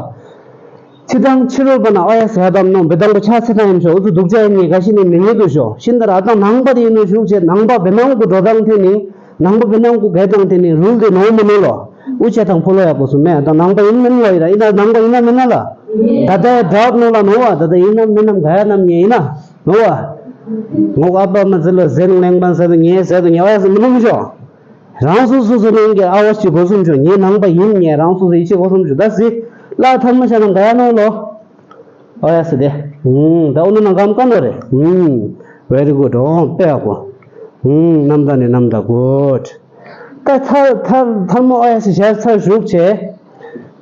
ཚེ་དང་ཕྱི་རོལ་པ་ན་ཨོ་ཡ་ཟེར་དམ་ནོ་བེ་དང་པོ་ཆ་ཚེ་དང་ཡིན་ཤོ་ཨུ་ཚུ་སྡུག་ཅག་ཡིན་ངེས་ག་ཤི་ནི་མི་ངེས་དུ་ཤོ་ཤིན་ད་ར་ཨ་དང་ནང་པ་དེ་ཡིན་ནོ་ཞུགས་བྱེད་ནང་པ་བེ་ནང་གུ་འགྲོ་དང་དེ་ནི་ནང་པ་བེ་ནང་གུ་གེ་དང་དེ་ནི་རུལ་དེ་ནོ་མི་ནོ་ལོ། ཨུ་ཆ་དང་ཕོ་ལོ་ཡག་པོ་སུ་མེ་ཨ་དང་ནང་པ་ཡིན་མིན་ལོ་ཡི་ར་ཡིན་ན་ནང་པ་ཡིན་ན་མིན་ན་ལ། ད་ལྟ་ཡ་དྲག་ནོ་ལ་ནོ་བ་ད་ལྟ་ཡིན་ནམ་མིན་ནམ་ག་ཡ་ནམ་ངེས་ཡིན་ན་ནོ་བ། ངོ་ག་པ་མ་ཟེར་ལོ་ཟེར་ལེང་པ་ཟེར་དུ་ངེས་ཟེར་དུ་ངེས་བ་ཡ་སུ་མི་ནོ་མི་ཤོ། རང་སོ་སོ་སོ་ནང་གི་ཨ་བ་ཞིག་གོ་སུམ་ཆོ་ངའི་ནང་པ་ཡིན་ངས་རང་སོ་སོ་ཡི་ཆེ་གོ་སུམ་ཆོ་ད་སི་ལ་ཐལ་མོ་ཤ་ན་འགའ་ཡ་ནོ་ལོ། ཨོ་ཡ་སི་དེ། ད་ཨོ་ནུ་ན་གམ་ཀ་ནོ་རེ། Very good ཨོ་དཔེ་ཡག་པོ། རྣམ་དག་ནི་རྣམ་དག་good། ད་ཐལ་ཐལ་ཐལ་མོ་ཨོ་ཡ་སི་ཞར་ཚར་བཞུགས་བྱས།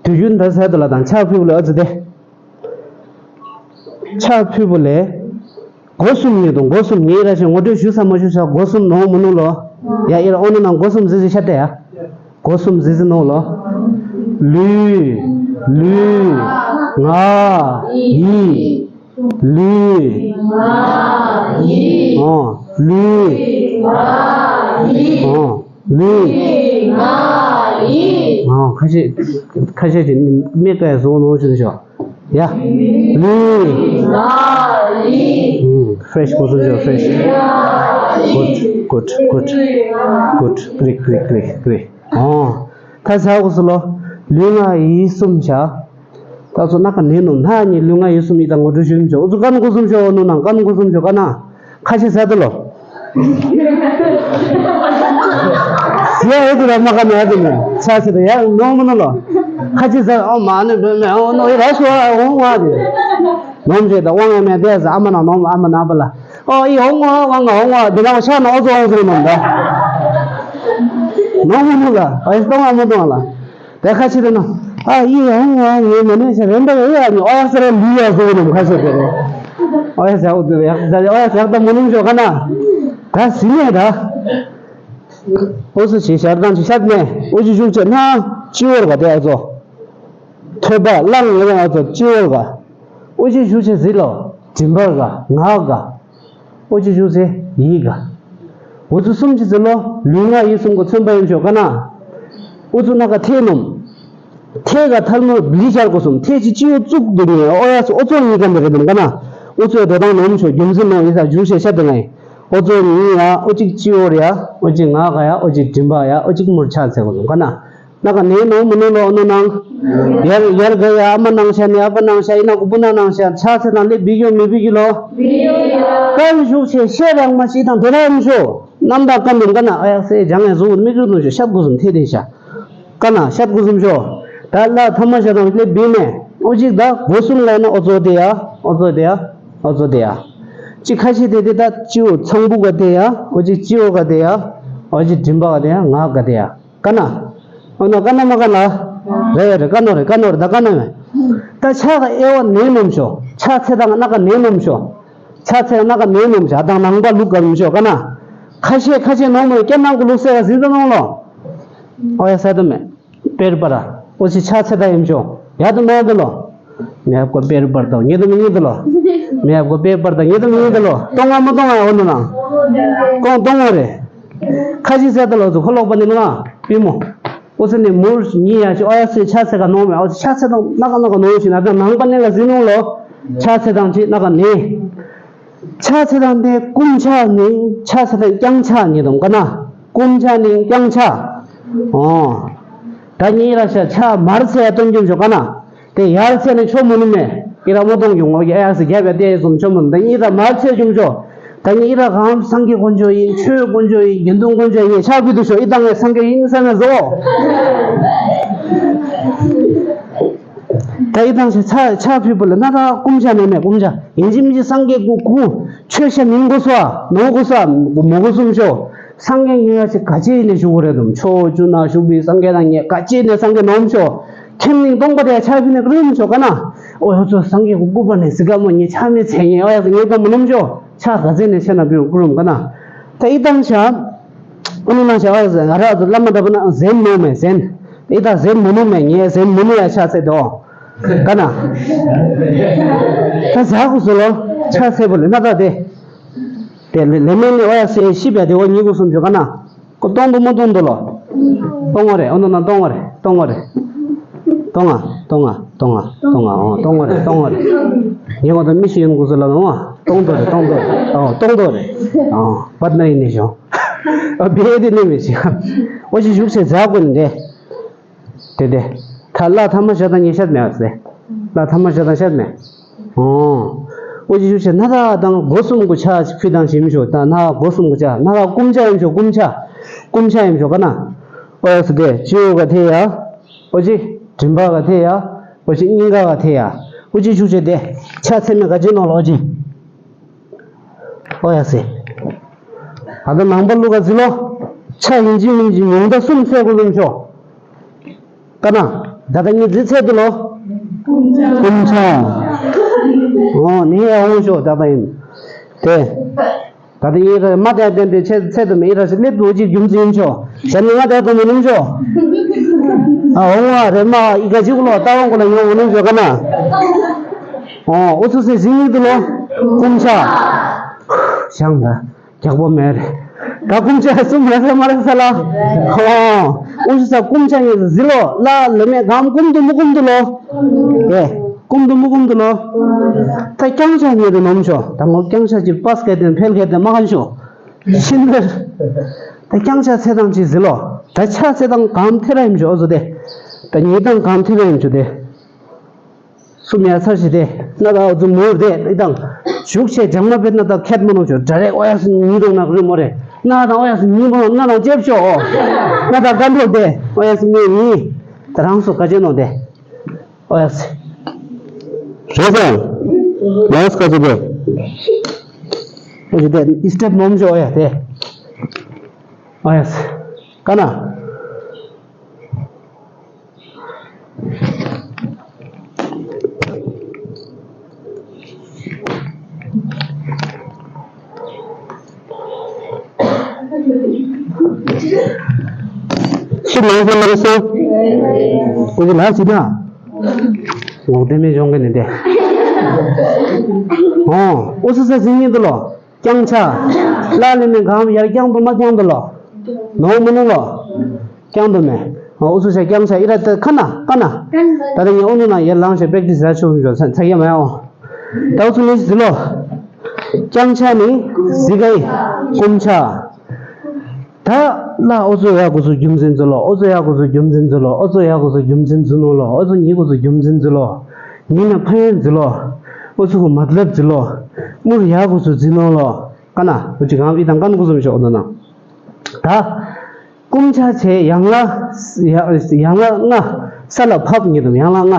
དུས་རྒྱུན་ད་ཟེར་དུ་ལ་དང་ཆ་ཕུལ་ལ་ཨ་ཙི་དེ། ཆ་ཕུལ་བུ་ལས། སྒོ་གསུམ་ཉིད་དུ་སྒོ་གསུམ་ཉིད་ར་ཞེས་ངོ་སྤྲོད་ཞུ་ས་མ་ཞུ་ས་སྒོ་གསུམ་ནོ་མི་ནོ་ལོ། ཡ་ཨེ་ར་ཨོ་ནི་ནང་སྒོ་གསུམ་ཟི་ཟི་ཤ་ཏེ་ཡ། སྒོ་གསུམ་ཟི་ཟི་ནོ་ལོ། ལུས། ལུས། ངག་ཡིད། ལུས། ངག་ཡིད། ཨོ། ལུས། ངག་ཡིད། ཨོ། ལུས། ལུས། ངག་ཡིད། ཨོ། ཁ་ཤས་ཁ་ཤས་ཀྱི་མིག་ག་ཡ་བཟོ་ནོ་ཞུ་ཤོག་ཡ། ལུས། ཨུམ། ཕེ་རེ་ཤི་གོ་སོང་ཤོ། ཕེ་རེ་ཤི། གུཌ། གུཌ། གུཌ། གུཌ། གུཌ། གུར་ཀི་རེ། གུར་ཀི་རེ། གུར་ཀི་རེ། ཨོ། ད་ཟ་གོ་སོ་ལོ། ལུས་ངག་ཡིད་གསུམ་བྱ། ད་ཚོ་སྣ་ཁ་ནས་ནོ་ན་ནི་ལུས་ངག་ཡིད་གསུམ་ཡིད་དང་ངོ་སྤྲོད་ཞུ་མི་ཆོག་འུ་ཚོ་ཀན་གོ་སོང་ཤོ། ནོ་ནང་ཀན་གོ་སོང་ཤོ། ཀ་ན། ཁ་ཆེ་ཟ་དེ་ལོ། ཟི་ཡ་ཨེ་དེ་ར་མ་ཀ་ནོ་ཨེ་དེ་ནོ། ཆ་ཆེ་དེ་ཡ་ནོ་མོ་ནོ་ལོ། ཁ་ཆེ་ཟ། ཨོ་མ་ནི་བེ་མེ་ཨོ་ནོ་ཨེ་ར་ཤོ་ཨོ་ཝ་དེ། ནོམ་ཆེ་ད་ཝང་ཡ་མེ་དེ་ཟ། ཨ་མ་ན་ནོམ། ཨ་མ་ན་པ་ལ། ཨོ་ཨི་ཧོང་ངོ་ཝང་ང་ཧོང་ངོ་དེ་ན་ཝ་ཤ་ན་ཨོ་ཙོ་ཧོང་ཙོ་ནོམ་ད། ནོམ་མོ་ནོ་ལ། ཨེ་སྟོང་ཨ་མོ་སྟོང་ལ། དེ་ཁ་ཆེ་དེ་ན། ཨ་ཡི་ཧོང་ངོ་ངའི་མ་ནེ་ཤ་རེན་པ་ཡོད་ཡ་ནི་ཨོ་ཡ་ས་ར་ལུས་ཡ་ཟོ་ནོམ་ཁ་ཆེ་དེ་རེད། ཨོ་ཡ་ཟ་ཨོ་དེ་ཡ་ཟ། ཨོ་ཡ་ཟ་ད་མོ་ནོམ་ཤོ་ཀ་ན། ད་ཟི་ནས་ད། ཨོ་སི་ཆེ་ཤར་དང་ཆེ་ཤར་ནས་ཨོ་ཅི་ཞུགས་ཆེ་ན་ཅི་ཝར་ག་དེ་ཨ་ཙོ། ཐོད་པ་གླང་ངེ་རང་ཨ་ཙོ་ཅི་ཝར་ག། ཨོ་ཅི་ཞུགས་ཆེ་ཟི་ལོ། མགྲིན་པར་ག་ངག་ག། ཨོ་ཅི་ཞུགས་ཆེ་ཡིད་ག། འུ་ཚོ་གསུམ་གྱི་ཟི་ལོ་ལུས་ངག་ཡིད་གསུམ་གོ་མཚོན་པ་ཡིན་ཤོ་ཀ་ན། ཨུ་ཚོ་ན་ག་ཐེ་ནོམ། ཐེ་ག་ཐལ་མོ་བླི་ཆར་གོ་སོམ། ཐེ་ཅི་ཅི་ཡོ་བཙུགས་འདུག་ནས་ཨོ་ཡ་སོ་ཨོ་ཙོ་ཡིན་ཀ་འདི་རེད་དམ་ཀ་ན། ཨུ་ཚོའི་འགྲོ་སྟངས་ནོམ་ཤོ་རྒྱུ་མཚན་ནོ་ཡིན་ས་རྒྱུ་ཤེས་ཤ་དེ་ངའི། ཨོ་ཙོ་ཡིན་ཡ་ཨོ་ཅིག་ཅི་ཡོ་རེ་ཡ་ཨོ་ཅིག་ངག་ག་ཡ་ཨོ་ཅིག་མགྲིན་པ་ཡ་ཨོ་ཅིག་མུར་ཆ་ཚེ་གོ་སོམ་ཀ་ན། ན་ག་ནས་ནོ་མི་ནོ་ལོ་ཨོ་ནོ་ནང་། ཡར་ཡར་ག་ཡ་ཨ་མ་ནང་ཤ་ནས་ཨ་ཕ་ནང་ཤ་ཡིན་ན་གོ་པུ་ན་ནང་ཤ་ཆ་ཚེ་དང་ལེ་བི་གྱོ་མི་བི་གྱི་ལོ། བི་གྱོ་ཡ། ཀ་ཡི་ཞུགས་ཆེ་ཤེས་རང་མ་ཤི་དང་དེ་ར་ཡིན་ཤོ། རྣམ་དག་ཀ་འདུམ་ཀ་ན་ཨ་ཡག་སེ་ཇང་ཡ་ཟུག་མི་གུ་ནོ་ཤོ་ཤ་གོ་སོམ་ཐེ་དེ་ཤ། ཀ་ན་ཤ་གོ་སོམ་ཤོ། ད་ལ་ཐ་མ་ཤ་དང་ལེ་བི་ནས་ཨོ་ཅིག་ད་གོ་སོམ་ལ་ན་ཨོ་ཙོ་དེ་ཡ་ཨོ་ཙོ་དེ་ཡ་ཨོ་ཙོ་དེ་ཡ། ཅི་ཁ་ཤས་དེ་དེ་ད་ཅི་ཡོ་ཚང་བུ་ག་དེ་ཡ་ཨོ་ཅིག་ཅི་ཡོ་ག་དེ་ཡ་ཨོ་ཅིག་མགྲིན་པ་ག་དེ་ཡ་ངག་ག་དེ་ཡ། ཀ་ན། ཨོ་ནོ་ཀ་ན་མ་ཀ་ན། རེད་རེད་ཀ་ནོ་རེད་ཀ་ནོ་རེད་ད་ཀ་ན་མེ། ད་ཆ་ག་ཨེ་བ་ནས་ནོམ་ཤོ། ཆ་ཚེ་དང་ན་ག་ནས་ནོམ་ཤོ། ཆ་ཚེ་ན་ག་ནས་ནོམ་ཤོ་དང་ནང་པ་ལུག་ག་ནོམ་ཤོ་ཀ་ན། ཁ་ཤས་ཁ་ཤས་ནོམ་མོ་ཀྱ་ནང་གུ་ལུག་སེ་ག་ཟིན་ད་ནོང་ལོ། ཨོ་ཡ་ས་ད་མེ། པེར་པ་ར། ཨོ་ཅི་ཆ་ཚེ་ད་ཡིན་ཤོ། ཡ་ད་མེ་ད་ལོ། མེ་ཧབ་ཀོ་པེར་པར་དང་ཉེ་དུ་མི་ཉེ་དུ་ལོ། མེ་ཧབ་ཀོ་པེར་པར་དང་ཉེ་དུ་མི་ཉེ་དུ་ལོ། གཏོང་ང་མ་གཏོང་ང་འོ་ནི་ན། གཏོང་གཏོང་བ་རེད། ཁ་ཅིག་ཟེར་ད་ལོ་ཚོ་ཁོ་ལོག་པ་ནི་མ་པི་མོ། ཨོ་ཚེ་ནི་མུར་ཉི་ཡ་ཞིག་ཨོ་ཡ་སེ་ཆ་ཚེ་ག་ནོ་མེ་ཨོ་ཆ་ཚེ་དང་ན་ག་ན་ག་ནོ་ཞིག་ན་ད་ནང་པ་ནི་ལ་ཟིན་ནོ་ལོ། ཆ་ཚེ་དང་ཅི་ན་ག་ནི། ཆ་ཚེ་དང་དེ་ཀུམ་ཆ་ནི་ཆ་ཚེ་དང་རྐྱང་ཆ་ཉེ་དུ་མ་ག་ན། ཀུམ་ཆ་ནི་རྐྱང་ཆ། ཨོ། ད་ཉི་ར་ཤ་ཆ་མར་ཚེ་ཡ་སྟོན་རྒྱུ་མཆོག་ག་ན། དེ་ཡར་ཚེ་ནི་ཆོ་མོ་ནི་མེ། ཨི་ར་མོ་གཏོང་རྒྱུ་ངོ་ཡ་ཡ་སི་རྒྱབ་ཡ་དེ་སོམ་ཆོ་མོ་ནི་ད་ཉི་ར་མར་ཚེ་རྒྱུ་མཆོག་ད་ཉི་ཨི་ར་གང་སངས་རྒྱས་དཀོན་མཆོག་ཡིན་ཆོས་དཀོན་མཆོག་ཡིན་དགེ་འདུན་དཀོན་མཆོག་ཡིན་ཆ་བི་དུ་ཤོ་ཨི་དང་ངའི་སངས་རྒྱས་ཡིན་ས་ན་བཟོ། ད་ཨི་དང་ཞེས་ཆ་ཆ་ཕུད་པ་ལ་ན་ད་ཀུམ་ཆ་ནས་མེ་ཀུམ་ཆ་ཡིན་གཅིག་མིན་གཅིག་སངས་རྒྱས་སྐུ་སྐུ་ཆོས་ཤ་མིན་གོ་སོ་ཨ་ནོ་གོ་སོ་ཨ་མོ་གོ་སོམ་ཤོ། སངས་རྒྱས་ཉེ་ཡ་ཞིག་ག་ཅི་ནས་ཞུ་གོ་རེད་དམ། ཕྱོགས་བཅུ་ན་བཞུགས་པའི་སངས་རྒྱས་དང་ཉེ་ག་ཅི་ནས་སངས་རྒྱས་ནོམ་ཤོ། ཁྱིམ་ནི་སྟོང་པ་དེ་ཆ་ཕི་ནས་ཀྲུམ་ཤོ་ག་ན། ཨོ་ཡོ་ཚོ་སངས་རྒྱས་ཀྱི་སྐུ་པར་ནས་སི་ཀ་མོ་ཉེ་ཆ་མི་ཚེ་ཉེ་ཨོ་ཡ་ཉེ་ག་མོ་ནོམ་ཤོ། ཆ་ག་ཚེ་ནས་ཆ་ན་བི་ཀྲུམ་ག་ན། ད་ཨི་དང་ཤ། ཨོ་ནི་ན་ཤ་ཨོ་ཡ་ང་ར་ཚོ་བླ་མ་འདྲ་པོ་ན་ཟན་ནོ་མེ་ཟན། ཨི་ད་ཟན་མོ་ནོ་མེ་ཉེ་ཟན་མོ་ནོ་ཡ་ཆ་ཚེ་དོ། ག་ན། ད་ཟ་གུ་སོ་ལོ་ཆ་ཚེ་པོ་ལེ་ན་ད་དེ། དེ་ལེ་ལེ་མེ་ནི་ཨོ་ཡ་སེ་ཤི་བ་དེ་ཨོ་ཉི་གུ་སོམ་ཅུ་ག་ན། ཀོ་གཏོང་དུ་མ་གཏོང་དུ་ལོ། གཏོང་བ་རེད་ཨོ་ནོ་ན་གཏོང་བ་རེད་གཏོང་བ་རེད། གཏོང་ང་གཏོང་ང་གཏོང་ང་གཏོང་ང་ཨོ་གཏོང་བ་རེད་གཏོང་བ་རེད། ཉི་གུ་དང་མི་ཤི་ཡོང་གུ་སོ་ལ་ནོ་ཨ་གཏོང་དུ་རེད་གཏོང་དུ་རེད་ཨོ་གཏོང་དུ་རེད་ཨོ་བར་ན་ཡིན་ནི་ཤོ། ཨོ་བེ་དེ་ནི་མི་ཤི། ཨོ་ཅི་བཞུགས་ཆེ་ཛ་གོ་ནི་རེད། དེ་དེ། ད་ལ་ཐ་མ་ཞ་དང་ཉེ་ཤད་མེད་པ་ཟེ། ལ་ཐ་མ་ཞ་དང་ཤད་མེད། ཨོ། ཨོ་ཅི་ཞུ་ཆེ་ན་ད་དང་སྒོ་གསུམ་གུ་ཆ་ཕུད་དང་ཞིམ་ཞོ་ད་ན་སྒོ་གསུམ་གུ་ཆ་ན་ད་ཀུམ་ཆ་ཡིན་ཞོ་ཀུམ་ཆ། ཀུམ་ཆ་ཡིན་ཞོ་ག་ན། ཨོ་ཡ་སི་དེ་ཅི་ཡོ་ག་ཐེ་ཡ། ཨོ་ཅི། མགྲིན་པ་ག་ཐེ་ཡ། ཨོ་ཅི་སྙིང་ག་ག་ཐེ་ཡ། ཨོ་ཅི་ཞུ་ཆེ་དེ། ཆ་ཚེ་མེད་ག་ཅི་ནོ་ལོ་ཨོ་ཅི། ཨོ་ཡ་སེ། ད་ལྟ་ནང་པ་ལུག་ག་ཟི་ལོ། ཆ་ཡིན་གཅིག་མིན་གཅིག་ཉུང་མཐའ་གསུམ་ཚད་དགོས་ལུགས་ཆོ། ཀ་ན། ད་ལྟ་ངའི་ཟི་ཚད་དུ་ལོ། ཀུམ་ཆ། ཨོ་ནི་ཡ་འོང་ཤོ་ད་ལྟ་ཡིན། དེ། ད་ལྟ་ཡིན་ར་མ་དེ་ལྡན་པའི་ཆེ་ཚད་དུ་མི་ཡིན་ར་ཞིག་སླེབས་འགྲོ་གཅིག་རྒྱུ་མཚན་ཡིན་ཆོ། ཞབས་ནི་ང་དེ་དུ་མི་ནུམ་ཆོ། ཨ་འོང་བ་རེ་མ་ཨི་ག་གཅིག་ལོ་ལྟ་བ་གོ་ལ་ཡོང་མི་ནུམ་ཆོ་ཀ་ན། ཨོ་ཨུ་ཚུགས་སེ་ཟིན་ཡིག་ཏུ་ལོ། ཀུམ་ཆ། ཞང་ད་རྒྱག་པོ་མེད་རེད། ད་ཀུམ་ཆ་གསུམ་རེད་ས་མ་རེད་ས་ལ། ཨོ་ཨུ་ཚུགས་ས་ཀུམ་ཆ་ངེས་སུ་ཟི་ལོ་ལ་ལེ་མེད་གམ་ཀུམ་དུ་མུ་ཀུམ་དུ་ལོ། དེ་ ཀུམ་དུ་མུ་ཀུམ་དུ་ལོ། ད་རྐྱང་ཕྱག་ཉེ་དུ་ནོམ་ཤོ། ད་ངོ་རྐྱང་ཕྱག་ཅིག་པཱས་ཁེ་དེ་འཕེལ་ཁེ་དེ་མ་ཁན་ཤོ། ཤིན་པར། ད་རྐྱང་ཕྱག་ཚེ་དང་ཅིག་ཟི་ལོ། ད་ཕྱག་ཚེ་དང་གམ་ཐེ་ར་ཡིན་ཤོ་ཨོ་ཟོ་དེ། ད་ཉེ་དང་གམ་ཐེ་ར་ཡིན་ཤོ་དེ། སུམ་ཡ་ཚར་ཞི་དེ། ན་ད་ཨོ་ཙུ་མུར་དེ་ཨི་དང་། ཞུགས་ཆེ་ཇང་མ་བེད་ན་ད་ཁེད་མ་ནོ་ཤོ་ཌ་རེག་ཨོ་ཡ་སི་ཉི་དང་ན་རི་མོ་རེ། ན་དང་ཨོ་ཡ་སི་ཉི་མོ་ན་དང་ཅེབ་ཤོ་ཨོ། ན་ད་ག་འགྲོ་དེ་ཨོ་ཡ་སི་ཉི་ཉི། ད་རང་སུ་ག་ཅེ་ནོ་དེ། ཨོ་ཡ་སི། རེད་སོང་། ལ་ཡ་སི་ག་ཅེ་དེ། ཨོ་ཅེ་དེ་ཨི་སི་ཊེབ་མོམ་ཤོ་ཨོ་ཡ་དེ། ཨོ་ཡ་སི། ཀ་ན། ཤི་ལོ་ཟེར་མ་རེད་སོ། ཁོ་ཚོ་ལ་ཅི་ན། ངོ་དེ་མེད་སྦྱོང་གི་ནི་དེ། ཨོ། ཨོ་སི་ས་ཟིན་ཡིན་དུ་ལོ། རྐྱང་ཕྱག་ལ་ལས་ནས་གང་ཡར་རྐྱང་དུ་མ་རྐྱང་དུ་ལོ། ནོ་མི་ནུ་ལོ། རྐྱང་དུ་མེ། ཨོ་སུ་ཤ་རྐྱང་ཕྱག་ཨི་ར་ཏ་ཁ་ན་ཀ་ན། ད་ལྟ་ངས་ཨོ་ནུ་ན་ཡར་ལངས་ཤ་པེག་ཏིས་ར་ཆུ་མི་ཤོ་ཚ་ཚ་ཡ་མ་ཡ་ཨོ། ད་ཨོ་ཚུ་ནི་ཟི་ལོ། རྐྱང་ཕྱག་ནི་ཟི་ག་ཡི་ཀུམ་ཕྱག་ད་ལ་ཨོ་ཚོ་ཡ་གོ་ཚོ་རྒྱུ་མཚན་ཚོ་ལོ། ཨོ་ཚོ་ཡ་གོ་ཚོ་རྒྱུ་མཚན་ཚོ་ལོ། ཨོ་ཚོ་ཡ་གོ་ཚོ་རྒྱུ་མཚན་ཚོ་ནོ་ལོ། ཨོ་ཚོ་ཉི་གོ་ཚོ་རྒྱུ་མཚན་ཚོ་ལོ། ཉི་ན་ཕན་ཡོན་ཚོ་ལོ། ཨོ་ཚོ་གོ་མ་ལབ་ཚོ་ལོ། མུར་ཡ་གོ་ཚོ་ཚོ་ནོ་ལོ། ཀ་ན་ཨོ་ཅི་གང་ཨི་དང་ཀན་གོ་ཚོ་མི་ཤོག་ཨོ་ན་ན། ད། ཀུམ་ཕྱག་ཆེ་ཡང་ལ། ཡང་ལ་ལྔ། ས་ལ་ཕབ་ཉེ་དུ་ཡང་ལ་ལྔ།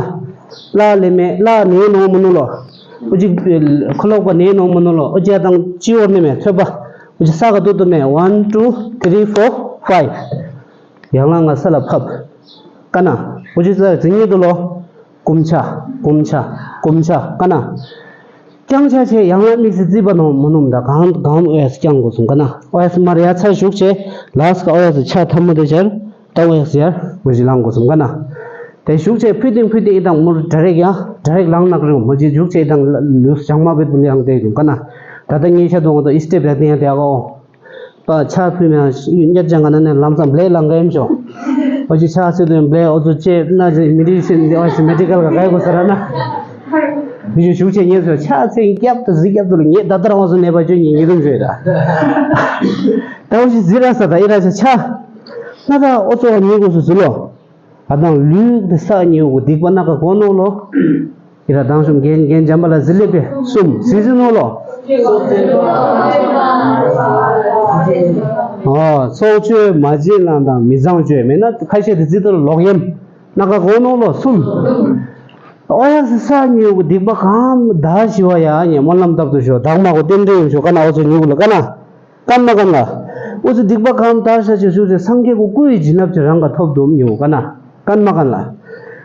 ལ་ལེ་མེ་ལ་ནེ་ནོ་མ་ནོ་ལོ། ཨོ་ཅི། ཁོ་ལོག་པ་ནེ་ནོ་མ་ནོ་ལོ། ཨོ་ཅི་དང་ཅི་ཨོར་ནེ་མེ་ཐོད་པ། ཨོ་ཅི་ས་ག་ཏུ་ཏུ་མེ་one two three four five། ཡང་ལ་ལྔ་ས་ལ་ཕབ། ཀ་ན། ཨོ་ཅི་ས་ཟིན་ཉེ་དུ་ལོ། ཀུམ་ཕྱག་ཀུམ་ཕྱག་ཀུམ་ཕྱག་ཀ་ན། རྐྱང་ཕྱག་ཆེ་ཡང་ལ་དམིགས་སུ་བརྩིས་པ་ནོ་མ་ནོམ་ད་གང་གང་ཨོ་ཡ་སི་རྐྱང་དགོས་སོང་ཀ་ན། ཨོ་ཡ་སི་མར་ཡ་ཚར་ཞུགས་ཆེ་ལ་སི་ཀ་ཨོ་ཡ་སི་ཕྱག་ཐལ་མོ་དེ་སྦྱར། ད་ཨོ་ཡ་སི་ཡར་མོ་ཞིག་ལངས་དགོས་སོང་ཀ་ན། དེ་ཞུགས་ཆེ་ཕུད་དེང་ཕུད་དེ་ཨི་དང་མུར་ཌ་རེག་ཡ་ཌ་རེག་ལངས་ནག་རེད་མོ་ཅི་ཞུགས་ཆེ་ཨི་དང་ལུས་བྱང་མ་བེད་པུ་ལི་ཡང་དེ་རེད་ཀ་ན། ད་ལྟ་ངའི་ཤ་དོང་ང་དོ་ཨི་སི་ཊེབ་རེད་དེ་ཡང་དེ་ཨ་གོ། པ་ཕྱག་ཕུལ་མེད་ཉེར་ཅང་ག་ན་ནས་ལམ་སང་བློས་བླངས་ག་ཡིན་ཤོག་ཨོ་ཅི་ཕྱག་ཚོད་དུ་བློས་ཨོ་ཚོ་ཅེ་ན་ཅི་མི་རིགས་སེམས་འདི་ཨོ་ཅི་མེ་ཌི་ཀལ་ག་ག་ཡི་གོ་ས་ར་ན། མི་ཞུ་ཞུགས་ཆེ་ཉེ་སོ་ཕྱག་ཚེ་རྒྱབ་ཏུ་གཟི་རྒྱབ་ཏུ་ལ་ཉེ་ད་ལྟ་རང་སོ་ནད་པ་ཅོ་ཉེ་ཉེ་དུ་འཇོས་ར། ད་ཨོ་ཅི་གཟི་ར་ས་ད་ཨི་ར་ཆ་ཆ། ན་ད་ཨོ་ཚོ་ཉེ་གོ་སོ་ཟི་ལོ། ཨ་དང་ལུས་ཀྱི་ས་ཉེ་གོ་སྡིག་པ་ན་ག་གོ་ནོ་ལོ། ཡི་ར་དང་ཤུམ་རྒན་རྒན་འཇམ་པ་ལ་ཟི་ལེ་པེ་གསུམ་ཟི་ཟི་ནོ་ལོ། ཨོ་ཚོགས་ཆོས་མ་བྱེད་ལང་དང་མི་ཚང་བཅོས་མེད་ན་ཁ་ཤས་དེ་ཙི་ཏོ་ལོག་ཡེམ་ན་ག་གོ་ནོ་ལོ་གསུམ། ཨོ་ཡ་སི་ས་ཉེ་གོ་སྡིག་པ་གང་ད་ཞི་བ་ཡ་ཉེ་སྨོན་ལམ་བཏབ་ཏུ་ཤོ་བདག་མ་གོ་རྟེན་འབྲེལ་ཡོང་ཤོ་ཀ་ན་ཨོ་ཚོ་ཉེ་གོ་ལ་ཀ་ན། ཀན་མ་ཀན་ལ། ཨུ་ཚུ་སྡིག་པ་གང་དག་བྱ་ཞེས་ཞུ་ཚེ་སངས་རྒྱས་ཀྱི་སྐུ་ཡི་བྱིན་རླབས་ཀྱི་རང་ག་ཐོབ་དུ་མྱོང་ཀ་ན། ཀན་མ་ཀན་ལ།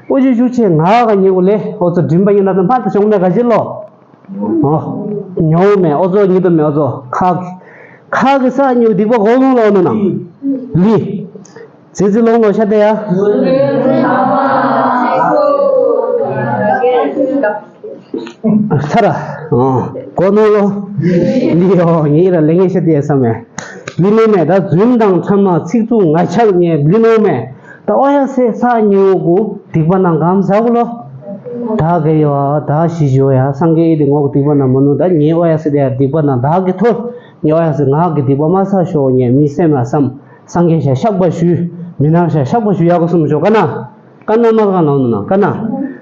ཨུ་ཅི་ཞུ་ཆེ་ང་ག་ཉེ་གུ་ལེ་ཨོ་ཚོ་མགྲིན་པ་ཡིན་ན་ད་མ་ད་བྱུང་མེད་ག་ཅི་ལོ། ཨོ། ཉོ་མེད་ཨོ་ཚོ་ཉིད་དུ་མེད་ཨོ་ཚོ་ཁ། ཁ་གི་ས་ཉེ་གུ་སྡིག་པ་གོ་ལོང་ལོ་ནོ་ན། ལི། ཙི་ཙི་ལོང་ལོ་ཤ་དེ་ཡ། ཚ་ར། གོ་ནོ་ལོ། འདི་ཡོ་ངེད་ར་ལེ་ངེ་ཤ་དེ་བསམ་མེ། ལི་ནོ་མེ་ད་རྫུན་དང་ཕྲ་མ་ཚིག་རྩུབ་ངག་འཁྱལ་ཉེ་ལི་ནོ་མེ། ད་ཨོ་ཡ་སེ་ས་ཉེ་གུ་སྡིག་པ་ན་གམ་ཟ་གུ་ལོ། ད་གེ་ཡོ་ད་ཤི་ཞོ་ཡ་སངས་རྒྱས་ཨི་དེ་ངོ་གུ་སྡིག་པ་ན་མ་ནུ་ད་ཉེ་ཨོ་ཡ་སེ་དེ་ཡ་སྡིག་པ་ན་ད་གེ་ཐོར། ཉེ་ཨོ་ཡ་སེ་ངག་གི་སྡིག་པ་མ་ས་ཞོ་ཉེ་མི་སེམས་ལ་བསམ། སངས་རྒྱས་ཤ་བཤགས་པ་ཞུ། མི་ནག་ཤ་བཤགས་པ་ཞུ་ཡ་གུ་སུམ་ཞོ་ཀ་ན། ཀ་ན་མ་ཀ་ལ་ནོ་ན་ཀ་ན།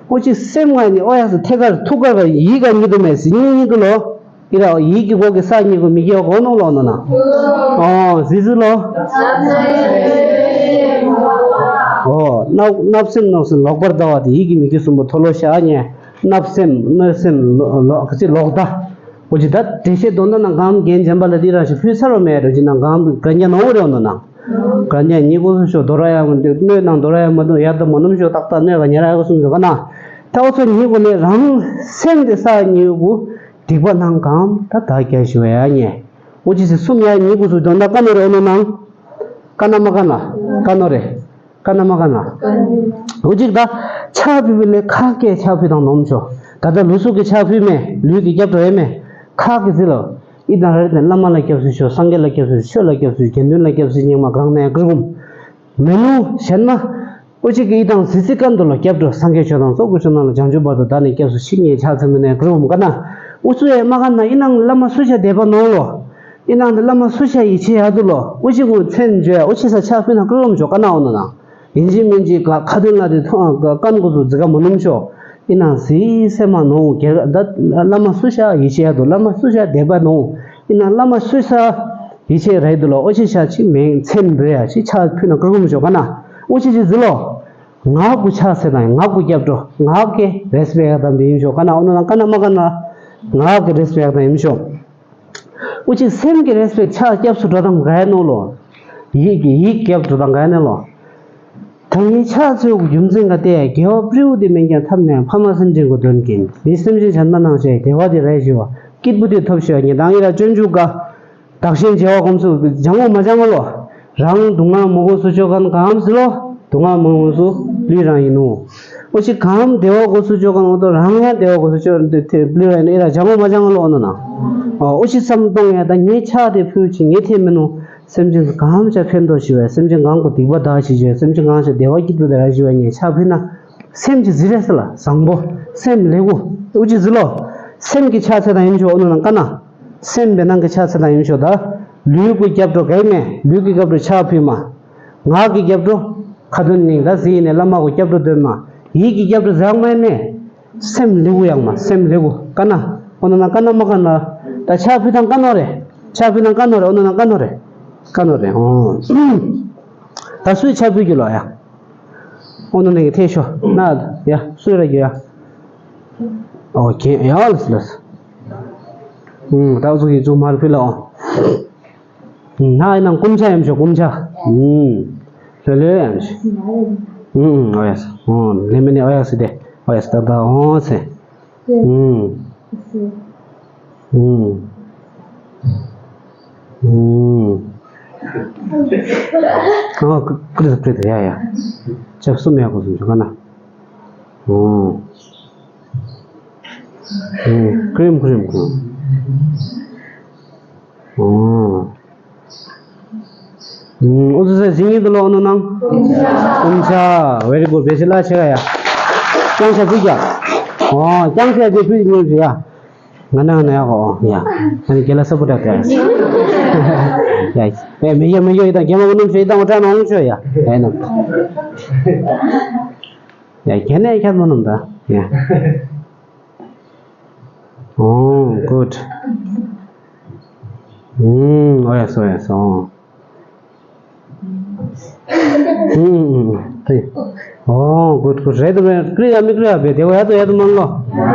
ཨོ་ཅི་སེམས་ང་ནི་ཨོ་ཡ་སི་ཐེ་ཀར་ཐུག་ཀར་ཡི་ག་ཉི་དུ་མེ་སི་ཉི་ཉི་དུ་ལོ། ཨི་ར་ཡི་གི་གོ་གི་ས་ཉི་གུ་མི་གི་གོ་ནོ་ལོ་ནོ་ན། ཨོ་ཟི་ཟི་ལོ། ཨོ་ནབ་ནབ་སེམས་ནོག་སེམས་ལོག་པར་ལྟ་བ་དེ་ཡི་གི་མི་གི་སུམ་པོ་ཐོ་ལོ་ཤ་ཉེ། ནབ་སེམས་གནོད་སེམས་ལོ་ལོ་ག་ཚི་ལོག་ལྟ། ཨོ་ཅི་ད་དེ་ཤེས་དོན་ན་གང་རྒན་འཇམ་པ་ལ་འདི་རང་ཞིག་ཕུལ་ཚར་བ་མེད་རོ་ཅི་ན་གང་ག་ཉ་ནོ་རེ་ནོ་ན། ག་ཉ་ཉི་གུ་སུ་ཤོ་དོ་ར་ཡ་མ་འདུག་གནོད་ནང་དོ་ར་ཡ་མ་འདུག་ཡ་ད་མ་ནུམ་ཤོ་ཏག་ཏག་གནོད་ག་ཉ་ར་ཡ་གུ་སུམ་ཤོ་ག་ན། ད་ཨོ་ཚོ་ཉི་གུ་ནས་རང་སེམས་དེ་ས་ཉི་གུ་སྡིག་པ་ནང་གང་ད་ད་རྒྱ་ཞུ་ཡ་ཉེ། ཨོ་ཅི་སི་སུམ་ཡ་ཉི་གུ་སུ་དོན་ད་ཀ་ནོ་རེ་ཨོ་ནོ་ནང་། ཀ་ན་མ་ཀ་ན་ཀ་ནོ་རེ། ཀ་ན་མ་ཀ་ན། འུ་ཅིག་ད་ཕྱག་ཕུལ་བའི་ལས་ཁ་སྐད་ཕྱག་ཕུལ་དང་ནོམ་ཆོ། ད་ལྟ་ལུས་སུ་གི་ཕྱག་ཕུལ་མེད་ལུས་ཀྱི་རྒྱབ་འགྲོ་ཡས་མེད། ཁ་གི་ཟི་ལོ། ཨི་དང་རེ་དེ་བླ་མ་ལ་སྐྱབས་སུ་ཞུ་སངས་རྒྱས་ལ་སྐྱབས་སུ་ཞུ་ཆོས་ལ་སྐྱབས་སུ་དགེ་འདུན་ལ་སྐྱབས་སུ་སྙིང་མ་གང་ནས་ཀིར་བུམ། མེ་ནུ་གཞན་མ། ཨོ་ཅིག་གི་ཨི་དང་ཟི་ཚི་ཀན་ཏུ་ལོ་སྐྱབས་འགྲོ་སངས་རྒྱས་ཆོས་དང་ཚོགས་ཀྱི་མཆོག་རྣམས་ལ། བྱང་ཆུབ་བར་དུ་བདག་ནི་སྐྱབས་སུ་མཆི། ངས་ཕྱག་འཚལ་མི་ནས་ཀྲུའུ་མ་ཀ་ན། ཨུ་ཚུ་ཡེ་མ་ཀ་ན་ཨི་ནང་བླ་མ་སུ་ཤ་དད་པ་ནོ་ལོ། ཨི་ནང་དུ་བླ་མ་སུ་ཤ་ཡིད་ཆེས་ཡ་དུ་ལོ། ཨུ་ཅིག་གུ་མཚན་བརྗོད་ཨུ་ཅིག་ས་ཕྱག་ཕུལ་ན་ཀྲུའུ་མ་ཆོ་ཀ་ན་ཨོ་ནོ་ན། ཡིན་གཅིག་མིན་གཅིག་ག་ཁ་ཏོན་ལ་དེ་ཐོང་ཀན་གོ་སུ་ཛི་ག་མ་ནོམ་ཤོ། ཨི་ན་ཟི་སེ་མ་ནོ་གེ་ད་བླ་མ་སུ་ཤ་ཡི་ཤེ་ཡ་དུ་བླ་མ་སུ་ཤ་དད་པ་ནོ། ཨི་ན་བླ་མ་སུ་ཤ་ཡི་ཤེ་རེ་དུ་ལོ་ཨོ་ཤེ་ཤ་ཆི་མེང་ཚེམ་བེ་ཡ་ཆི་ཆ་ཕུ་ན་ཀ་གུམ་ཤོ་ཀ་ན་ཨོ་ཤེ་ཆི་ཟི་ལོ། ང་གུ་ཆ་སེ་དང་ང་གུ་རྒྱབ་འགྲོ་ང་གེ་རེས་པེ་ཡ་དང་བི་ཡིན་ཤོ་ཀ་ན་ཨོ་ན་ཀ་ན་མ་ཀ་ན་ང་གེ་རེས་པེ་ཡ་དང་ཡིན་ཤོ། ཨུ་ཅི་སེམས་ཀྱི་རེས་པེག་ཕྱག་སྐྱབས་སུ་འགྲོ་དང་ག་ཡ་ནོ་ལོ། ཡིད་ཀྱི་ཡིད་སྐྱབས་འགྲོ་དང་ག་ཡ་ནོ་ལོ། ད་ངའི་ཕྱག་འཚལ་རྒྱུ་མཚན་ག་སྟེ་དགེ་བ་སྤྲེའུ་དེ་མེད་ཀྱང་ཐབས་ནས་ཕ་མ་སེམས་ཅན་གྱི་དོན་གྱིས་མི་སེམས་ཅན་གཞན་དག་སྣང་བྱས་བདེ་བ་དེ་རེ་ཞུ་བ་སྐྱིད་པོ་དེ་ཐོབ་ཞུ་བ་ངེད་དང་ཡི་ར་སྤྱོད་འཇུག་ག་བདག་གཞན་བརྗེ་བ་སྒོམ་ཚུལ་སྦྱང་ངོ་མ་སྦྱང་ངོ་ལོ། རང་སྡུག་བསྔལ་མོ་གོ་སུ་ཆོ་གན་གམ་སི་ལོ། སྡུག་བསྔལ་མོ་གོ་སུ་ལུས་རང་ཡིན་ནོ། ཨོ་ཤི་གམ་བདེ་བ་གོ་སུ་ཆོ་གན་འོ་དོ་རང་ཡང་བདེ་བ་གོ་སུ་ཆོ་ལུས་རང་ཡིན་ཨེ་ར་སྦྱང་ངོ་མ་སྦྱང་ངོ་ལོ་ཨོ་ནོ་ན། ཨོ་ཤི་བསམ་གཏོང་ཡ་ད་ངའི་ཕྱག་དེ་ཕུལ་ཅི་ངའི་ཐེ་མི་ནོ། སེམས་ཅན་གང་བྱ་ཕན་ཐོགས་ཞི་བས་སེམས་ཅན་གང་གོ་སྡིག་པ་དག་ཞི་ཞི་བས་སེམས་ཅན་གང་བྱ་བདེ་བ་སྐྱིད་པོ་དག་ཞི་བས་ངས་ཕྱག་ཕུལ་ན། སེམས་ཀྱི་ཟི་རེད་ཟེར་ལ་བཟང་པོ། སེམས་ལེགས་པོ། ཨུ་ཅི་ཟི་ལོ། སེམས་ཀྱི་ཕྱག་འཚལ་དང་ཡིན་ཆོག་ཨོ་ནོ་ནང་ཀ་ན། སེམས་པའི་ནང་གི་ཕྱག་འཚལ་དང་ཡིན་ཆོག་ད། ལུས་ཀྱི་རྒྱབ་འགྲོ་གས་མེད་ལུས་ཀྱི་རྒྱབ་འགྲོ་ཕྱག་ཕུལ་མ། ངག་གི་རྒྱབ་འགྲོ། ཁ་ཏོན་ནིང་ད་ཟི་ཡིན་ནས་བླ་མ་གོ་རྒྱབ་འགྲོ་འདོན་མ། ཡིད་ཀྱི་རྒྱབ་འགྲོ་ཟག་མ་ནས། སེམས་ལེགས་པོ་ཡང་མ་སེམས་ལེགས་པོ་ཀ་ན། ཨོ་ནོ་ནང་ཀ་ན་མ་ཀ་ན། ད་ཕྱག་ཕུལ་དང་ཀ་ནོ་རེད། ཕྱག་ཕུལ་དང་ཀ་ནོ་རེད་ཨོ་ནོ་ནང་ཀ་ནོ་རེད། ཀ་ནོ་རེད་ཨོ། ད་སུའི་ཕྱག་ཕུལ་གྱི་ལོ་ཡ། ཨོ་ནོ་ནས་ཀྱི་ཐེ་ཤོ་ན་ཡ་སུ་ར་གི་ཡ། ཨོ་ཁེ་ཡ་ལ་སི་ལ་སི། ཨུམ་ད་ཟུག་གི་ཟུག་མར་ཕུལ་ལ་ཨོ། ན་ཡི་ནང་སྐུམ་ཆ་ཡམ་ཤོ་སྐུམ་ཆ། ཨུམ་ལོ་ལོ་ཡམ་ཤོ། ཨུམ་ཨོ་ཡ་སི་ཨོ་ལེ་མི་ནི་ཨོ་ཡ་སི་དེ་ཨོ་ཡ་སི་ད་ད་ཨོ་སེ། ཨུམ། ཨུམ། ཨུམ། ཨ་ཀི་ཀི་ཀི་ཡ་ཡ། ཅབ་སུ་མེ་གོ་སུ་ཇུ་ག་ན། ཨུམ། ཨུམ། ཀྲིམ་ཀྲིམ་ཀྲིམ། ཨུམ། ཨུམ། ཨུ་ཙི་སེ་ཟིང་ཡིན་དུ་ལོ་ཨོ་ནོ་ནང་། ཨུམ་ཆ། Very good བེ་སི་ལ་ཆེ་ག་ཡ། ཀྱང་ཆ་ཕུད་ཀྱ། ཨོ་ཀྱང་ཆ་དེ་ཕུད་ཉོ་ཟི་ཡ། ང་ན་ང་ན་ཡ་གོ་ཡ། ཨ་ནི་རྒན་ལགས་ས་པོ་ཏྲ་ཏྲ། ཡ། ཨེ་མི་ཡ་མི་ཡ་ཡི་དང་རྒན་མ་གོ་ནམ་ཤོ་ཡི་དང་ང་ཏྲ་མ་ནམ་ཤོ་ཡ། ཡ་ནམ། ཡ་རྒན་ནས་ཁྱད་མ་ནམ་ད། ཡ། ཨོ་གུཌ། ཨུམ་ཨོ་ཡ་སོ་ཡ་སོ། ཨུམ་ཨུམ་ཨུམ་ཏེ། ཨོ་གུཌ་གུཌ་རེད་དོ་མེད་ཀྲི་ཡ་མི་ཀྲི་ཡ་བེ་དེ་བ་ཡ་དོ་ཡ་དོ་མང་ལོ།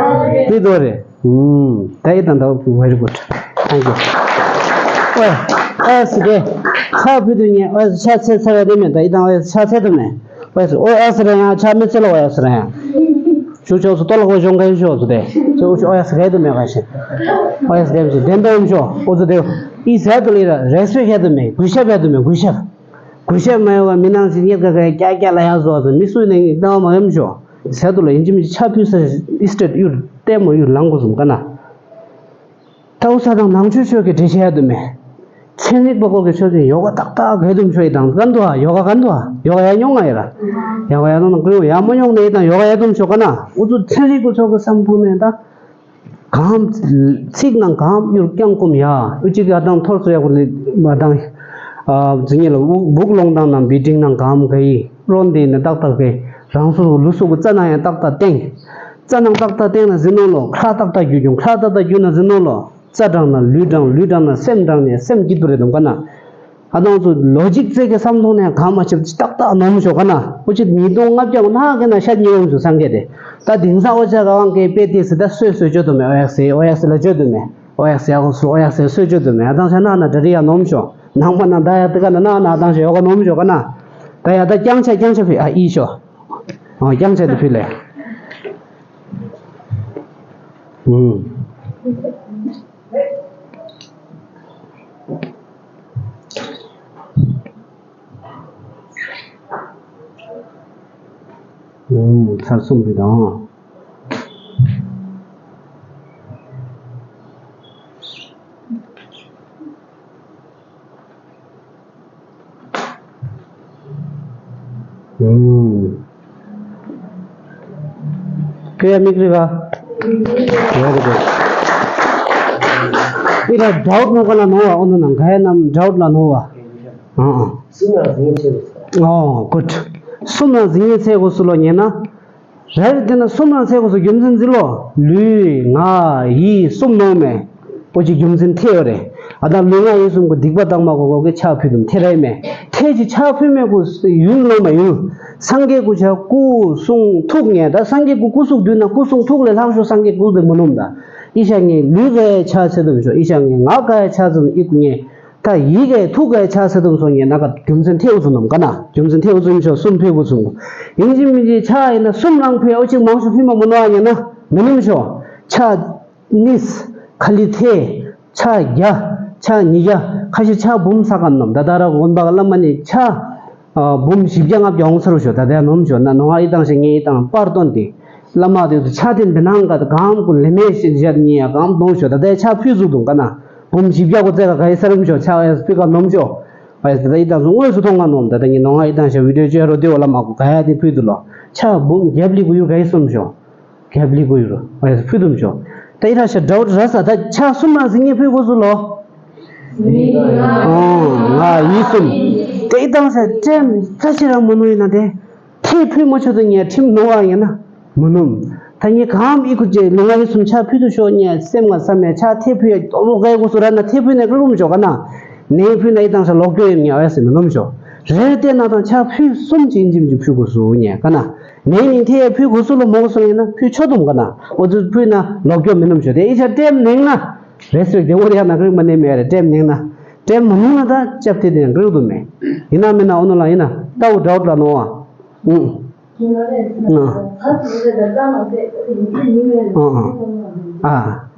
ཀྲི་དོ་རེད། ཨུམ་ད་ཡི་དང་ད་very good thank you། ཨོ་ཡ་ཨོ་ཡ་སི་ཏེ། ཁ་ཕུད་དུ་ཉེ་ཨོ་ཡ་སི་ཆ་ཚེ་ཚེ་བ་དེ་མེད་ད་ཡི་དང་ཨོ་ཡ་སི་ཆ་ཚེ་དོ་མེད། ཨོ་ཡ་སི་ཨོ་ཨ་སི་ར་ཡ་ཆ་མི་ཚེ་ལ་ཨོ་ཡ་སི་ར་ཡ། ཆུ་ཆོག་སུ་ཏོ་ལ་ཁོ་ཤོང་ག་ཡི་ཤོག་སུ་དེ། ཆུ་ཆོག་ཨོ་ཡ་སི་ག་ཡི་དོ་མེད་ག་ཤེ། ཨོ་ཡ་སི་ག་ཡི་དོ་དེ་འདོ་ཡིན་ཤོག་ཨོ་སུ་དེ། ཨི་ཟེར་དུ་ལི་ར་རེས་པེག་ཡ་དུ་མེད་གུས་ཞབས་ཡ་དུ་མེད་གུས་ཞབས། གུས་ཞབས་མ་ཡོང་བ་མི་ནང་ཞིག་རྙེད་དཀའ་ག་ཡ་ཀྱ་ཀྱ་ལ་ཡ་བཟོ་བ་དང་མི་སུ་ནས་ལྟ་བ་མ་ཡོང་ཤོག་ཟེར་དུ་ལ་ཡིན་གཅིག་མིན་གཅིག་ཆ་ཕུལ་ས་ཨི་སི་ཏྲེད་གཡུར་ལྟད་མོ་གཡུར་ལང་དགོས་སུམ་ཀ་ན། ཏའུ་ས་དང་ནང་ཆོས་ཆོས་ཀྱི་འགྲེལ་བཤད་ཡ་དུ་མེད། ཚན་རིག་པ་སྐོར་གྱི་ཆོས་ཚན་ཡོ་ག་ཏག་ཏག་ག་ཡ་དུམ་ཆོས་ཡི་དང་ཀན་ཏུ་ཧ་ཡོ་ག་ཀན་ཏུ་ཧ་ཡོ་ག་ཡ་མྱོང་ང་ཡི་ར། ཡོ་ག་ཡ་ནོ་ན་ཀུ་ཡོ་ཡ་མོ་མྱོང་ནས་ཡི་དང་ཡོ་ག་ཡ་དུམ་ཆོ་ཀ་ན་འུ་ཚུ་ཚན་རིག་པ་ཆོས་ཀྱི་བསམ་ཕུག་ནས་ད། གང་ཚིག་ནང་གང་གཡུར་རྐྱང་སྐོམ་ཡ་འུ་ཅིག་ཡ་དང་ཐོར་སོ་ཡ་གུ་ལི་མ་དང་། ཨ་ཛི་ཉེ་ལ་འུ་སྦུག་ལོང་དང་ནང་བི་ཏིང་ནང་གང་ག་ཡི་རོན་དེ་ནི་ཏག་ཏག་གི་རང་སོ་སོ་ལུས་སོ་གུ་རྩ་ནང་ཡང་ཏག་ཏག་བསྟན། རྩ་ནང་ཏག་ཏག་བསྟན་ན་ཟིན་ནོ་ལོ་ཁྲག་ཏག་ཏག་རྒྱུ་རྒྱུ་ཁྲག་ཏག་ཏག་རྒྱུ་ན་ཟིན་ནོ་ལོ། རྩ་དྲང་ན་ལུས་དྲང་ལུས་དྲང་ན་སེམས་དྲང་ནས་སེམས་སྐྱིད་པོ་རེད་དུང་ཀ་ན། ཨ་དང་ཚོ་ལོ་ཇིག་རྩལ་གྱི་བསམ་བློ་ནས་གང་མ་ཆེ་ཏག་ཏག་ནོམ་ཞོག་ཀ་ན་འུ་ཅི་ཉིས་སྟོང་ལྔ་བརྒྱ་ན་ག་ན་ཤ་ཉི་ཡོང་ཞུ་སང་གེ་དེ། ད་དེང་སང་ཨོ་ཅག་ག་བང་གེ་དཔེ་དེ་སི་ད་སོས་སོས་བཅོས་དུ་མེ་ཨོ་ཡག་སེ་ཨོ་ཡག་སེ་ལ་བཅོས་དུ་མེ་ཨོ་ཡག་སེ་ཨོ་སོ་ཨོ་ཡག་སེ་སོས་བཅོས་དུ་མེ་ཨ་དང་ཤ་ན་ན་ད་རི་ཡ་ནོམ་ཞོག་ནང་པ་ན་ད་ཡ་དི་ཀ་ན་ན་ན་ཨ་དང་ཤ་ཡོ་ག་ནོམ་ཞོག་ཀ་ན། ད་ཡ་ད་རྐྱང་ཆ་རྐྱང་ཆ་ཕི་ཨ་ཨི་ཞོ། ཨོ་རྐྱང་ཆ་དུ་ཕི་ལེ། ཨུམ། ཨུམ། ཚར་གསུམ་པའི་དང་། ཨུམ། ཀི་ཡ་མིག་རི་ག། Very good. ཨི་ར་ཌའུཊ་ནོ་ག་ན་ནོ་བ། ཨོ་ནོ་ན་ག་ཡ་ནམ་ཌའུཊ་ལ་ནོ་བ། ཨ་ཨ། གསུམ་ལ་འཛིན་ཚེ་གོ་སོ། ཨོ་གུཌ། གསུམ་ལ་འཛིན་ཚེ་གོ་སོ་ལོ་ཉེ་ན། རེད་དེ་ན་གསུམ་ལ་འཛིན་ཚེ་གོ་སོ་རྒྱུ་མཚན་འཛིན་ལོ། ལུས་ངག་ཡིད་གསུམ་ནོ་མེ། ཨོ་ཅི་རྒྱུ་མཚན་ཐེ་ཡོ་རེ། ཨ་ད་ལུས་ངག་ཡིད་གསུམ་གོ་སྡིག་པ་དག་མ་གོ་གོ་གི་ཕྱག་ཕུལ་དུམ་ཐེ་རེ་མེ། ཐེ་ཅི་ཕྱག་ཕུལ་མེ་གོ་ཡུལ་ནོ་མེ་ཡུལ། སངས་རྒྱས་སྐུ་ཆ་སྐུ་གསུང་ཐུགས་ངེ། ད་སངས་རྒྱས་སྐུ་སྐུ་གཟུགས་བསྡུས་ན་སྐུ་གསུང་ཐུགས་ལས་ལྷག་ཤོ་སངས་རྒྱས་སྐུ་ལས་མ་ནོམ་ད། ཨི་ཤ་ངེ་ལུས་ག་ཡ་ཆ་ཚེ་དུམ་ཤོ། ཨི་ཤ་ངེ་ངག་ག་ཡ་ཆ་ཚེ་དུམ་ཨི་ཀུ་ངེ། ད་ཡི་གེ་ཐུགས་ག་ཡ་ཆ་ཚེ་དུམ་སོ་ངེ་ན་ག་རྒྱུ་མཚན་ཐེ་འུ་ཚུ་ནོམ་ག་ན། རྒྱུ་མཚན་ཐེ་འུ་ཚུ་ནོམ་ཤོ་གསུམ་ཕེ་འུ་ཚུ་ནོམ། ཡིན་གཅིག་མིན་གཅིག་ཆ་ཡིན་ན་གསུམ་རང་ཕེ་ཨོ་ཅིག་མང་ཤོ་ཕེ་མ་མ་ནོ་ཨ་ངེ་ན་མི་ནོམ་ཤོ། ཆ་ནིས་ཁ་ལི་ཐེ། ཆ་བརྒྱ། ཆ་ཉིས་བརྒྱ། ཁ་ཤས་ཆ་འབུམ་ས་ག་ནོམ། ད་ད་ར་དགོན་པ་ག་བླ་མ་ནི་ཆ་ཨ་འབུམ་བཞི་བརྒྱ་ལྔ་བརྒྱ་འོང་ཚར་བ་ཤོ། ད་ད་ནོམ་ཤོ་ན་ནོ་ཨ་ཨི་དང་ཤ་ངེ་ཨི་དང་པར་ཏོན་ཏེ། བླ་མ་དེ་ཚོ་ཆ་དེ་འབི་ནང་ག་ད་གང་ཀུ་ལེ་མེ་ཤི་བཞག་ཉེ་ཡ་གང་གཏོང་ཤོ། ད་ད་ཆ་ཕུལ་ཟུག་དུང་ག་ན་འབུམ་བཞི་བརྒྱ་གོ་ཙེ་ག་ག་ཡི་ས་རུམ་ཤོ། ཆ་ཨེ་སི་ཕི་ག་ནོམ་ཤོ། ཨེ་སི་ད་ཨི་དང་ཚོ་དངོས་སུ་མཐོང་ང་ནོམ། ད་ད་ངེ་ནོ་ཨ་ཨི་དང་ཤ་བི་ཌིའོ་ཅོ་རོ་དེ་འོ་བླ་མ་གོ་ག་ཡ་དེ་ཕུལ་དུ་ལོ། ཆ་འབུམ་རྒྱབ་ལི་གུ་ཡུ་ག་ཡི་སོམ་ཤོ། རྒྱབ་ལི་གུ་ཡུ་རོ། ཨེ་སི་ཕུལ་དུམ་ཤོ། ད་ཨི་ར་ཤ་ཌའུཊ་ར་ས་ད་ཆ་གསུམ་ལ་ཟིན་ངེ་ཕུལ་གོ་སུ་ལོ། ཨོ་ང་ཡི་སོམ། ད་ཨི་དང་ཤ་ཀྲེམ་ཚ་ཤི་ར་མ་ནོ་ཡིན་ན་དེ། ཐེ་ཕུལ་མ་ཆོད་དུ་ངས་ཁྲིམས་ནོར་བ་ཡིན་ན་མི་ནོམ། ད་ངས་གང་ཨི་ཁུ་ཅེ་ལུང་ང་ཡི་སུམ་ཆ་ཕུལ་དུ་ཤོག་ངས་སེམས་ང་བསམ་ཡ་ཆ་ཐེ་ཕུལ་ཡ་ཏོ་ལོ་གའི་གོ་སུ་ར་ན་ཐེ་ཕུལ་ནས་ཀི་རུམ་ཤོག་ག་ན། ནས་ཕུལ་ན་ཨི་དང་ཤ་ལོག་གྱོ་ཡིན་ངས་ཨ་ཡ་སེ་མི་ནོམ་ཤོག་རེད་དེ་ན་དང་ཆ་ཕུལ་སུམ་ཅིག་ཨིན་ཅིམ་ཅིག་ཕུལ་གོ་སུ་ངས་ག་ན། ནས་ནི་ཐེ་ཡ་ཕུལ་གོ་སུ་ལོ་མོ་གོ་སུ་ཡིན་ན་ཕུལ་ཆོག་དུམ་ག་ན། འོ་ཙུ་ཕུལ་ན་ལོག་གྱོ་མི་ནོམ་ཤོག་དེ་ཨི་ཆ་ཏེམ་ནེང་ན། རེས་པེག་དེ་འོ་རེ་ཡ་ན་ཀི་རིག་མ་ནེ་མེ་རེ་ཏེམ་ནེང་ན། ཏེམ་མ་ནུ་ན་ད་ཅབ་ཐེ་དེ་ཡང་ཀི་རིག་དུ་མེ། ཡིན་ན་མིན་ན་འོ་ནོ་ལ་ཡིན་ན་ཏའུ་ཌའུཊ་ལ་ནོ་བ། ཨུང་། ཨ། ཨ།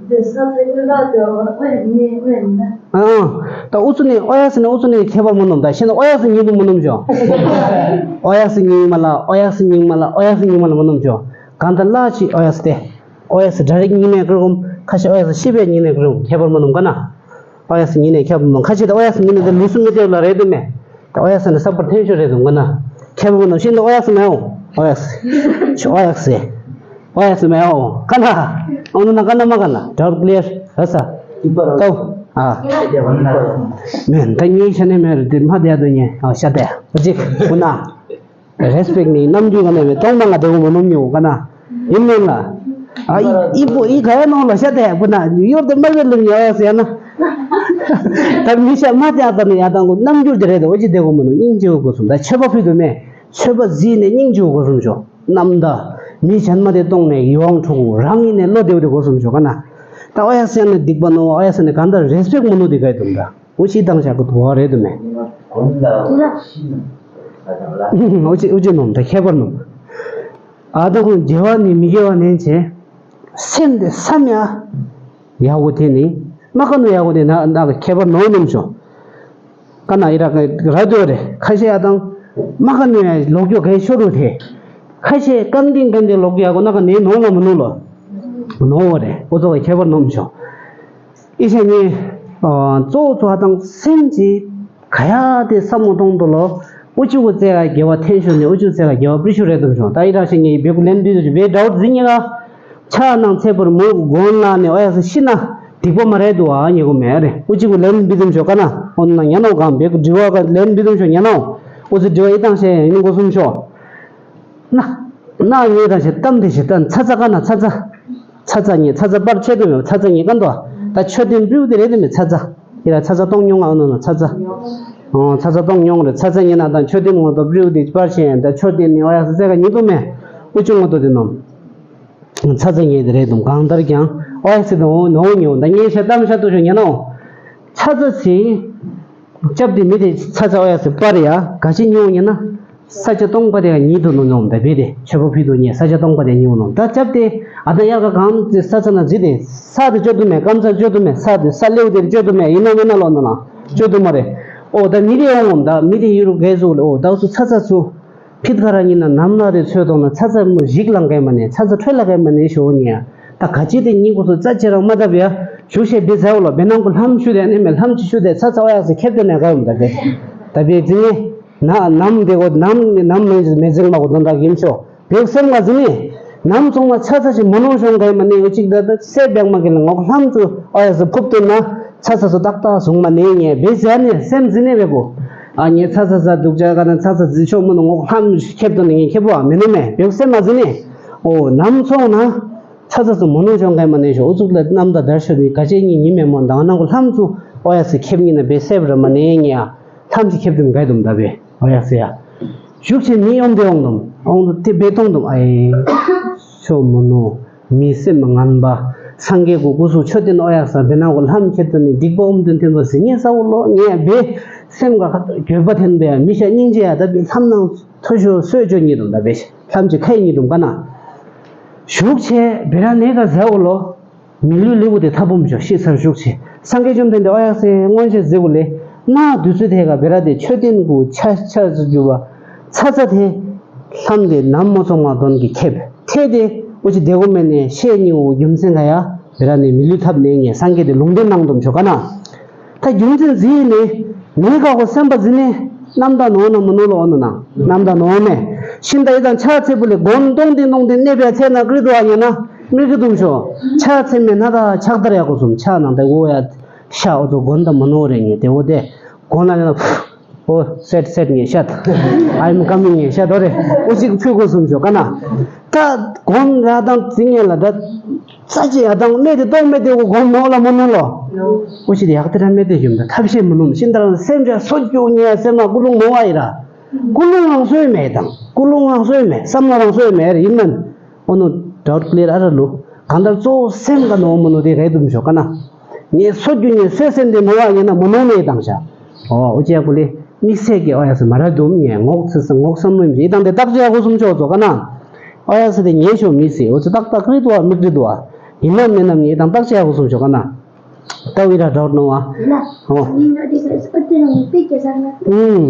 ཨ། ད་ཨུ་ཚུ་ནི་ཨོ་ཡ་སི་ནི་ཨུ་ཚུ་ནི་ཁྱད་པར་མ་ནོམ་ད་ཤེས་ན་ཨོ་ཡ་སི་ཉིད་དུ་མ་ནོམ་ཞོ། ཨོ་ཡ་སི་ཉིད་མ་ལ་ཨོ་ཡ་སི་ཉིད་མ་ལ་ཨོ་ཡ་སི་ཉིད་མ་ལ་མ་ནོམ་ཞོ། གང་ལྟར་ལ་ཅི་ཨོ་ཡ་སི་དེ། ཨོ་ཡ་སི་ཌའི་རེག་ཉིད་ནས་ཀི་རོམ་ཁ་ཤས་ཨོ་ཡ་སི་ཤི་བའི་ཉིད་ནས་ཀི་རོམ་ཁྱད་པར་མ་ནོམ་ག་ན། ཨོ་ཡ་སི་ཉིད་ནས་ཁྱད་པར་མ་ཁ་ཤས་ད་ཨོ་ཡ་སི་ཉིད་ནས་ད་ལུས་སུ་མི་སྟེར་ལ་རེད་དུ་མེ། ད་ཨོ་ཡ་སི་ནི་ས་པར་ཐེན་ཤོ་རེད་དུ་ག་ན། ཁྱད་པར་མ་ནོམ་ཤིན་ཏུ་ཨོ་ཡ་སི་མེ་འོ། ཨོ་ཡ་སི། ཨོ་ཡ་སི། ཨོ་ཡ་སི་མེ་འོ། ག་ན། ཨོ་ནུ་ན་ག་ན་མ་ག་ན། ཌའུཊ་ཀི་ལི་ཡར་ར་ས། ཏའུ། ཨ། མེན་ད་ཉིད་ཤ་ནས་མེ་རེད་དེ་མ་དེ་ཡ་དུ་ཉེ་ཨ་ཤ་དེ་ཨ་ཅིག་ཁུ་ན། རེས་པེག་ནི་རྣམ་འགྱུར་ག་ནས་མེད་གཏོང་མ་ང་དེ་གོ་མ་ནོམ་ཉོ་ག་ན། ཡིན་མིན་ལ། ཨ་ཨི་ཨི་པོ་ཨི་ག་ཡ་ནོ་ལ་ཤ་དེ་ཡ་པོ་ན་ཡོར་དེ་མ་བེ་ལུ་ཉོ་ཡ་ཟེར་ན། ད་མི་ཤ་མ་དེ་ཨ་ད་ནི་ཡ་དང་གོ་རྣམ་འགྱུར་དེ་རེད་དོ་ཨོ་ཅི་དེ་གོ་མ་ནོམ་སྙིང་རྗེ་བོ་གོ་སོང་ད་ཆོས་པ་ཕུད་དུ་མེ། ཆོས་པ་ཟིན་ནས་སྙིང་རྗེ་བོ་གོ་སོང་ཞོ། རྣམ་ད། མི་གཞན་མ་དེ་གཏོང་ནས་ཡིད་དབང་འཕྲོག་གོ་རང་ཡིན་ནས་བློ་བདེ་བོ་དེ་གོ་སོང་ཞོ་ག་ན། ད་ཨོ་ཡ་ཟེར་ན་སྡིག་པ་ནོ་ཨོ་ཡ་ཟེར་ནས་ག་འདྲ་རེས་པེག་མ་ནོ་དེ་ག་ཡི་དུམ་ད། ཨུ་ཅི་དང་ཞག་གི་དུ་བ་རེད་དུ་མེ། ཨུ་ཅི་ཨུ་ཅི་ནོམ་ད་ཁྱད་པར་ནོམ། ཨ་ད་ཁོང་དགེ་བ་ནི་མི་དགེ་བ་ནན་ཆེ། སེམས་དེ་བསམ་ཡ། ཡ་གོ་དེ་ནི། མ་ཁ་ནུ་ཡ་གོ་དེ་ན་ན་ཁྱད་པར་ནོ་ནོམ་ཞོ། ཀ་ན་ཨི་ར་ཀ་ར་དོ་རེ་ཁ་ཤས་ཡ་དང་། མ་ཁ་ནུ་ཡ་ལོག་ཀྱོ་གའི་ཤོ་རུ་དེ། ཁ་ཤས་ཀམ་ཏིང་ཀམ་ཏིང་ལོག་ཀྱོ་ཡ་གོ་ན་ཀ་ནེ་ནོ་ལ་མ་ནོ་ལོ། ནོ་བ་རེ་ཨོ་ཙོ་ག་ཁྱད་པར་ནོམ་ཞོ། ཨི་ཤ་ཉེ། གཙོ་བོ་ཚོ་ཧ་དང་སེམས་ཀྱི་ག་ཡ་དེ་བསམ་མོ་གཏོང་དོ་ལོ། ཨུ་ཅུ་གུ་ཙེ་ག་དགེ་བ་འཐེན་ཤོ་ནེ་ཨུ་ཅུ་ཙེ་ག་དགེ་བ་པྲི་ཤོ་རེ་དུམ་ཞོ། ད་ཨི་ར་ཤ་ཉེ་བེ་གུ་ལེན་བི་དུ་བེ་དྲའོ་ཟི་ཉེ་ག་ཆ་ནང་ཚེ་བར་མོ་གུ་གོན་ལ་ནེ་ཨོ་ཡ་སི་ཤི་ན་སྡིག་པ་མ་རེད་དུ་ཨ་ཉེ་གུ་མེ་རེ། ཨུ་ཅི་གུ་ལེན་བི་དུམ་ཤོ་ཀ་ན་ཨོ་ན་ཉ་ནོ་གང་བེ་གུ་དྲི་བ་ག་ལེན་བི་དུམ་ཤོ་ཉ་ནོ། ཨུ་ཅི་དྲི་བ་ཨི་དང་ཤེ་ཡིན་གོ་སུམ་ཤོ། ན་ན་ཉེ་དང་ཤེ་གཏམ་དེ་ཤེ་གཏམ་ཚ་ཚ་ཀ་ན་ཚ་ཚ། ཚ་ཚ་ཉེ་ཚ་ཚ་པར་ཆེ་དུ་མེ་ཚ་ཚ་ཉེ་ཀ་འདོ། ད་ཆོ་དེ་བིའུ་དེ་རེད་དུ་མེ་ཚ་ཚ། ཡི་ར་ཚ་ཚ་གཏོང་མྱོང་ང་ཨ་ནོ་ན་ཚ་ཚ། ཨོ་ཚ་ཚ་གཏོང་མྱོང་རེད་ཚ་ཚ་ཉེ་ན་ད་ཆོ་དེ་ངོ་དོ་བིའུ་དེ་པར་ཆེ་ཡན་ད་ཆོ་དེ་ནི་ཨོ་ཡ་སི་ཚེ་ག་ཉེ་དུ་མེ། ཨུ་ཅུ་ངོ་དོ་དེ་ནོམ། ཚ་ཚ་ཉེ་དེ་རེད་དུམ་གང་ལྟར་ཀྱང་ཨོ་ཡ་སི་དུ་ནོ་ཉོ་ད་ཉེ་ཤ་གཏམ་ཤ་དུ་ཤོ་ཉེ་ནོ། ཚ་ཚ་སི། སྐྱབས་དེ་མི་དེ་ཚ་ཚ་ཨོ་ཡ་སི་པར་ཡ་ག་ཅི་ཉོ་ཉེ་ན། ས་ཆ་སྟོང་པ་དེ་ཉིད་དུ་ནོ་ནོམ་ད་བེ་དེ་ཆོས་པ་ཕི་དུ་ཉེ་ས་ཆ་སྟོང་པ་དེ་ཉིད་ནོམ་ད་སྐྱབས་དེ་ཨ་ད་ཡ་ག་གང་ས་ཚ་ན་ཟི་དེ་ས་དེ་ཅོ་དུ་མེ་ཀམ་ཚ་ཅོ་དུ་མེ་ས་དེ་ས་ལེའུ་དེ་ཅོ་དུ་མེ་ཡིན་ན་མེད་ན་ལོ་ནོ་ན་ཅོ་དུ་མ་རེ། ཨོ་ད་མི་དེ་ཡོང་ངོམ་ད་མི་དེ་ཡུ་རུ་གེ་ཟུག་ལེ་ཨོ་ད་སུ་ཚ་ཚ་སུ། ཕིད་ཀ་ར་ཉིན་ན་ནམ་ལ་རེ་ཚོད་དོང་ན་ཚ་ཚ་མོ་ཞིག་ལང་གེ་མ་ནེ་ཚ་ཚ་ཁྲོད་ལ་གེ་མ་ནེ་ཞོ་ཉེ་ཡ། ད་ག་ཅི་དེ་ཉིན་གོ་སོ་ཙ་ཅི་རང་མ་ད་བེ་ཡ་ཞུ་ཤེ་བེ་ཚ་བོ་ལོ་བེ་ནང་གོ་ལྷམ་ཞུ་དེ་ཨ་ནེ་མེ་ལྷམ་ཅི་ཞུ་དེ་ཚ་ཚ་བ་ཡ་སེ་ཁེབ་དེ་ནེ་ག་ཡོམ་ད་བེ་ད་བེ་ཛི་ཉེ། ན་ནམ་དེ་གོ་ནམ་ནམ་མེ་མེ་འཛིན་མ་གོ་དོན་དག་ཡིན་ཤོ། བེག་སེམས་ང་ཟིན་ནི། ནམ་ཚོང་མ་ཆ་ཚ་ཞིག་མ་ནོར་ཤོང་ག་ཡིན་མ་ནི་འོ་ཅིག་ད་ད་སེ་བེག་མ་གི་ལ་ངོག་ལྷམ་ཚུ་ཨོ་ཡ་སི་ཕུབ་ཏུ་ན་ཆ་ཚ་སུ་ཏག་ཏག་བཟུང་མ་ནི་ངས་བེ་ཟེར་ནི་སེམས་ཟིན་ནི་བེ་གོ། ཨ་ངས་ཆ་ཚ་ས་འདུག་ཅག་ག་ན་ཆ་ཚ་ཟིན་ཤོག་མ་ནི་ངོག་ལྷམ་ཁེབ་ཏུ་ནི་ངས་ཁེབ་བོ་མི་ནི་མེ་བེག་སེམས་ང་ཟིན་ནི། ཨོ་ནམ་ཚོང་ན། ཚ་ཚ་ཚ་མོ་ནོ་ཅོང་གའི་མ་ནེ་ཞོ་ཨུ་ཚུགས་ལ་གནམ་དང་དར་ཤོ་ནི་ག་ཅེ་ཉི་ཉི་མེ་མོ་དང་ནང་གོ་ལྷམ་ཚུ་ཨོ་ཡ་སི་ཁེབ་ཉི་ན་བེ་སེབ་ར་མ་ནེ་ཉི་ཡ་ལྷམ་ཅི་ཁེབ་དུམ་གའི་དུམ་ད་བེ་ཨོ་ཡ་སི་ཡ་ཞུགས་ཆེ་མི་ཡོང་དེ་འོང་དུམ་འོང་དུ་དེ་བེ་ཏོང་དུམ་ཨའི་ཤོ་མོ་ནོ་མི་སེམས་ངན་པ་སངས་རྒྱས་གོ་སྐུ་སུ་ཆོ་ཏེན་ཨོ་ཡ་ས་བེ་ནང་གོ་ལྷམ་ཁེབ་དུ་ནི་སྡིག་པ་ཨུམ་དུན་ཐེན་པ་སི་ཉེ་ས་འོ་ལོ་ཉེ་བེ་སེམས་ག་འགྱོད་པ་ཐེན་བེ་མི་ཤ་སྙིང་རྗེ་ཡ་ད་བེ་ལྷམ་ནང་ཐོ་ཤོ་སོས་ཅོ་ཉི་དུམ་ད་བེ་ལྷམ་ཅི་ཁའི་ཉི་དུམ་ག་ན། ཞུགས་ཆེ་བེ་ར་ནེ་ག་ཟའོ་ལོ། མི་ལུས་ལེའུ་དེ་ཐབ་བུམ་ཞོ་ཤེས་ཚར་ཞུགས་ཆེ། སངས་རྒྱས་བཅོམ་ལྡན་འདས་ཨོ་ཡག་སེ་མངོན་ཤེས་ཟེ་གུ་ལེ། ན་དུས་ཚོད་དེ་ག་བེ་ར་དེ་ཆོས་བསྟན་གུ་ཆ་ཆ་ཟུ་རྒྱུ་བ། ཚ་ཚ་དེ། ལྷམ་དེ་ནམ་མོ་ཚོང་མ་དོན་གི་ཁེབ། ཐེ་དེ་འུ་ཅི་དེ་གུ་མེ་ནེ་ཤེས་ཉི་འུ་རྒྱུ་མཚན་ག་ཡ། བེ་ར་ནེ་མི་ལུས་ཐབ་ནེ་ངེ་སངས་རྒྱས་དེ་ལུང་བསྟན་གནང་དུམ་ཞོ་ག་ན། ད་རྒྱུ་མཚན་ཟིན་ནི། ནི་ག་གོ་སེམས་པ་ཟིན་ནི། རྣམ་དག་ནོ་ན་མི་ནོ་ལོ་ཨོ་ནོ་ན། རྣམ་དག་ནོ་མེ། ཤིན་ཏུ་ཡི་དང་ཆ་ཚེ་བུ་ལེ་གོན་སྟོང་ཏིང་སྟོང་ཏིང་གནས་པའི་ཚེ་ན་ཀྲི་དུ་ཨ་ཉེ་ན། མི་ཀི་དུམ་ཤོ། ཆ་ཚེ་མེ་ན་ད་ཆག་དར་ཡ་གོ་སུམ་ཆ་ནང་ད་འོ་ཡ། ཤ་ཨོ་ཚོ་གོན་ད་མི་ནོ་རེ་ངེ་དེ་འོ་དེ། གོན་ལ་ཡ་ན། ཨོ་སེད་སེད་ངེ་ཤད། I'm coming ངེ་ཤད་དོ་རེ། ཨོ་ཅིག་ཕུ་གོ་སུམ་ཤོ་ག་ན། ད་གོན་ར་དང་ཙི་ངེ་ལ་ད། ས་ཅི་ཡ་དང་གནས་དེ་གཏོང་མེད་དེ་གོ་གོང་ནོ་ལ་མོ་ནོ་ལོ། ཨོ་ཤི་དེ་ཡག་དེ་ར་མེད་དེ་ཡོད་ད་ཐབས་ཤེས་མི་ནོམ་ཤིན་ཏུ་རང་སེམས་ཅན་སོ་སྐྱུ་ཉེ་སེམས་ན་ཀུ་ལུང་མོ་བ་ཡི་ར། ཀུ་ལུང་རང་སོས་མེད་དང་ཀུ་ལུང་རང་སོས་མེད་བསམ་བློ་རང་སོས་མེད་རེ་ཡིན་ནམ། ཨོ་ནོ་ཌའུ་ཊི་ཀླི་ཡར་ཨ་ར་ལུ། གང་ལྟར་གཙོ་བོ་སེམས་ཀ་ནོ་མོ་ནོ་དེ་རེད་དུམ་ཤོ་ག་ན། ངས་སོ་རྒྱུ་ངས་སོས་སེམས་དེ་མོ་བ་ཡིན་ན་མོ་ནོ་མེད་དང་ཤ། ཨོ་ཨོ་ཅེ་ཡ་ཀུ་ལེ་དམིགས་བསལ་གྱི་ཨོ་ཡ་སི་མ་ར་དུམ་ངས་ངོག་ཚི་སི་ངོག་བསམ་བློ་ཡིན་ཅི་ཡི་དང་དེ་བརྟག་དཔྱད་ཡ་གོ་སུམ་ཤོ་ཚོ་ག་ན། ཨོ་ཡ་སི་དེ་ངས་ཤོ་མི་སི་ཨོ་ཚི་ཏག་ཏག་རི་དུ་བ་མིག་རི་དུ་བ། ཡིན་ནམ་མིན་ནམ་ངས་དང་བརྟག་དཔྱད་ཡ་གོ་སུམ་ཤོ་ག་ན། ད་འི་ར་འདྲ་ནོ་བ། ཨོ།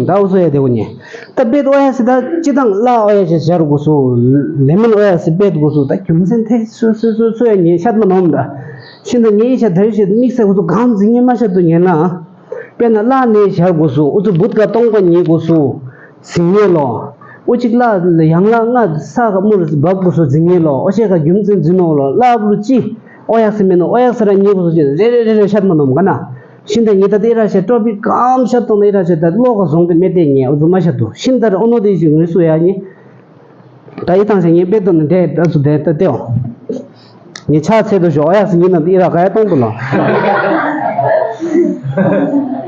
ད་འུ་ཚོ་ཡ་དེ་གོ་ཉེ། ད་བེད་ཨོ་ཡ་སི་ད་ཅི་དང་ལ་ཨོ་ཡ་སི་ཞར་གོ་སུ། ལེ་མོན་ཨོ་ཡ་སི་བེད་གོ་སུ་ད་རྒྱུ་མཚན་ཐེ་སུ་སུ་སུ་སུ་ཡ་ཉེ་ཤད་མ་ནོམ་ད། ཤིན་ཏུ་ངས་ཤ་དར་ཤི་དམིགས་བསལ་གོ་སུ་གང་ཟིན་ཉེ་མ་ཤད་དུ་ཉེ་ན། དཔེར་ན་བླ་ནས་བཞག་དགོས་སུ་ཨུ་ཚུ་བུད་ཀ་སྟོང་པ་ཉིད་དགོས་སུ་ཟིན་ངེས་ལོ། ཨུ་གཅིག་བླ་ཡང་བླ་ལྔ་ས་ག་མུར་འབབ་དགོས་སུ་ཟིན་ངེས་ལོ། ཨོ་ཤེ་ག་རྒྱུ་མཚན་འཛིན་ནོ་ལོ་བླ་བུ་ལུ་ཅི་ཨོ་ཡག་སི་མེ་ནོ་ཨོ་ཡག་སི་ར་ཉིད་དགོས་སུ་ཅི་རེ་རེ་རེ་རེ་ཤད་མ་ནོམ་ག་ན། ཤིན་ཏུ་ཉི་ད་དེ་ར་ཤད་ཀྲོ་པི་ཀམ་ཤད་དང་དེ་ར་ཤད་ད་བློ་ག་བཟུང་དེ་མེད་དེ་ངེས་ཨུ་ཚུ་མ་ཤད་དུ་ཤིན་ཏུ་ར་ཨོ་ནོ་དེ་ཞིག་ངེས་སུ་ཡ་ཉི། ད་ཡི་དང་ཞེ་ངེས་དཔེ་དོན་ནི་དེ་ད་ཚུ་དེ་ད་དེའོ། ངས་ཕྱག་འཚལ་དུ་ཞོག་ཨ་ཡག་སི་ཡིན་ནམ་ཨི་ར་ག་ཡ་གཏོང་དུ་ལ།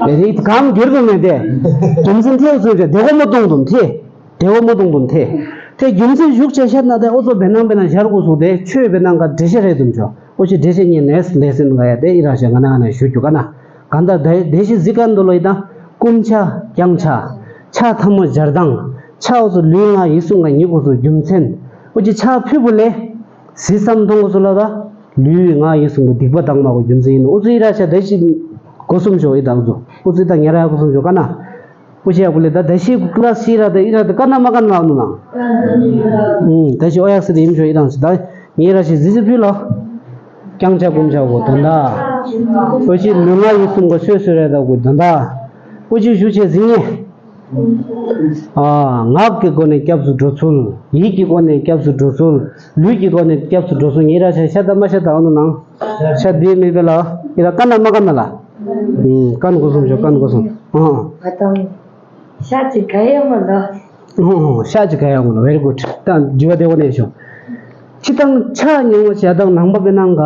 རེད་གང་འགྱུར་དུ་མེད་དེ། རྒྱུ་མཚན་ཐེའུ་ཚོས་ཀྱང་དེ་གོ་མོ་གཏོང་དུམ་ཐེ། དེ་གོ་མོ་གཏོང་དུམ་ཐེ། དེ་རྒྱུ་མཚན་ཞུགས་ཆེ་ཤད་ན་དེ་ཨོ་ཚོ་བེ་ནང་བེ་ནང་ཞར་དགོས་སུ་དེ་ཆོས་བེ་ནང་ག་འགྲེལ་བཤད་རེད་དུམ་ཆོ། ཨོ་ཆི་འགྲེལ་བཤད་ཉན་ནས་ལས་སེམས་ག་ཡ་དེ་ཨི་ར་ཞེ་ང་ན་ང་ན་ཞུ་རྒྱུ་ག་ན། གང་ལྟར་དེ་དེ་ཞིག་གཟིགས་ཀ་འདུག་ལོ་ཡི་དང་། བསྐུམ་ཆ་བརྐྱང་ཆ། ཆ་ཐ་མོ་སྦྱར་སྟངས། ཆ་ཨོ་ཚོ་ལུས་ངག་ཡིད་གསུམ་ག་ཉིད་དགོས་སུ་རྒྱུ་མཚན། ཨོ་ཆི་ཆ་ཕུད་པོ་ལས། ཟི་བསམ་མཐོང་གོ་སུ་ལ་ད། ལུས་ངག་ཡིད་གསུམ་གྱི་སྡིག་པ་དག་མ་གོ་རྒྱུ་མཚན་ཡིན་ནོ། ཨུ་ཚུ་ཨི་ར་ཤ་ད་ཞིག་གོ་སུམ་ཞོ་ཨི་ད་ཨུ་ཚུ། ཨུ་ཚུ་ད་ཉ་ར་གོ་སུམ་ཞོ་ག་ན། ཨུ་ཤ་ཡ་གུ་ལེ་ད་ད་ཞིག་ཀི་ལ་སི་ཤི་ར་ད་ཨི་ར་ད་ག་ན་མ་ག་ན་ལ་ནུ་ན། ཨུ་ད་ཞིག་ཨོ་ཡག་སི་ད་ཡིན་ཞོ་ཨི་རང་སི་ད་ཉེ་ར་ཤི་ཟི་ཟི་ཕུལ་ལ། བརྐྱང་ཆ་བསྐུམ་ཆ་གོ་དོན་ད། ཨུ་ཅི་ལུས་ངག་ཡིད་གསུམ་ག་སོས་སོས་ར་ད་གོ་དོན་ད། ཨུ་ཅི་ཞུ་ཆེ་ཟི་ཉེ། ཨ། ངག་གི་སྒོ་ནས་སྐྱབས་སུ་འགྲོ་ཚུལ། ཡིད་ཀྱི་སྒོ་ནས་སྐྱབས་སུ་འགྲོ་ཚུལ། ལུས་ཀྱི་སྒོ་ནས་སྐྱབས་སུ་འགྲོ་ཚུལ། ཉེ་ར་ཤ་ཤ་ད་མ་ཤ་ད་ཨ་ནུ་ནང་། ཤ་དེ་མི་བེ་ལ། ཨི་ར་ཀ་ན་མ་ཀ་ན་ལ། ཀན་གོ་སུམ་ཞོ་ཀན་གོ་སུམ། ཨ། ང་དང་། ཤ་ཅིག་ག་ཡོང་མ་ལ། ཤ་ཅིག་ག་ཡོང་མ་ལ། Very good. ད་འཇུ་བ་དེ་གོ་ནས་ཤོ། ཅི་དང་ཆ་ཉུང་བ་ཞ་དང་ནང་པ་བེ་ནང་ག་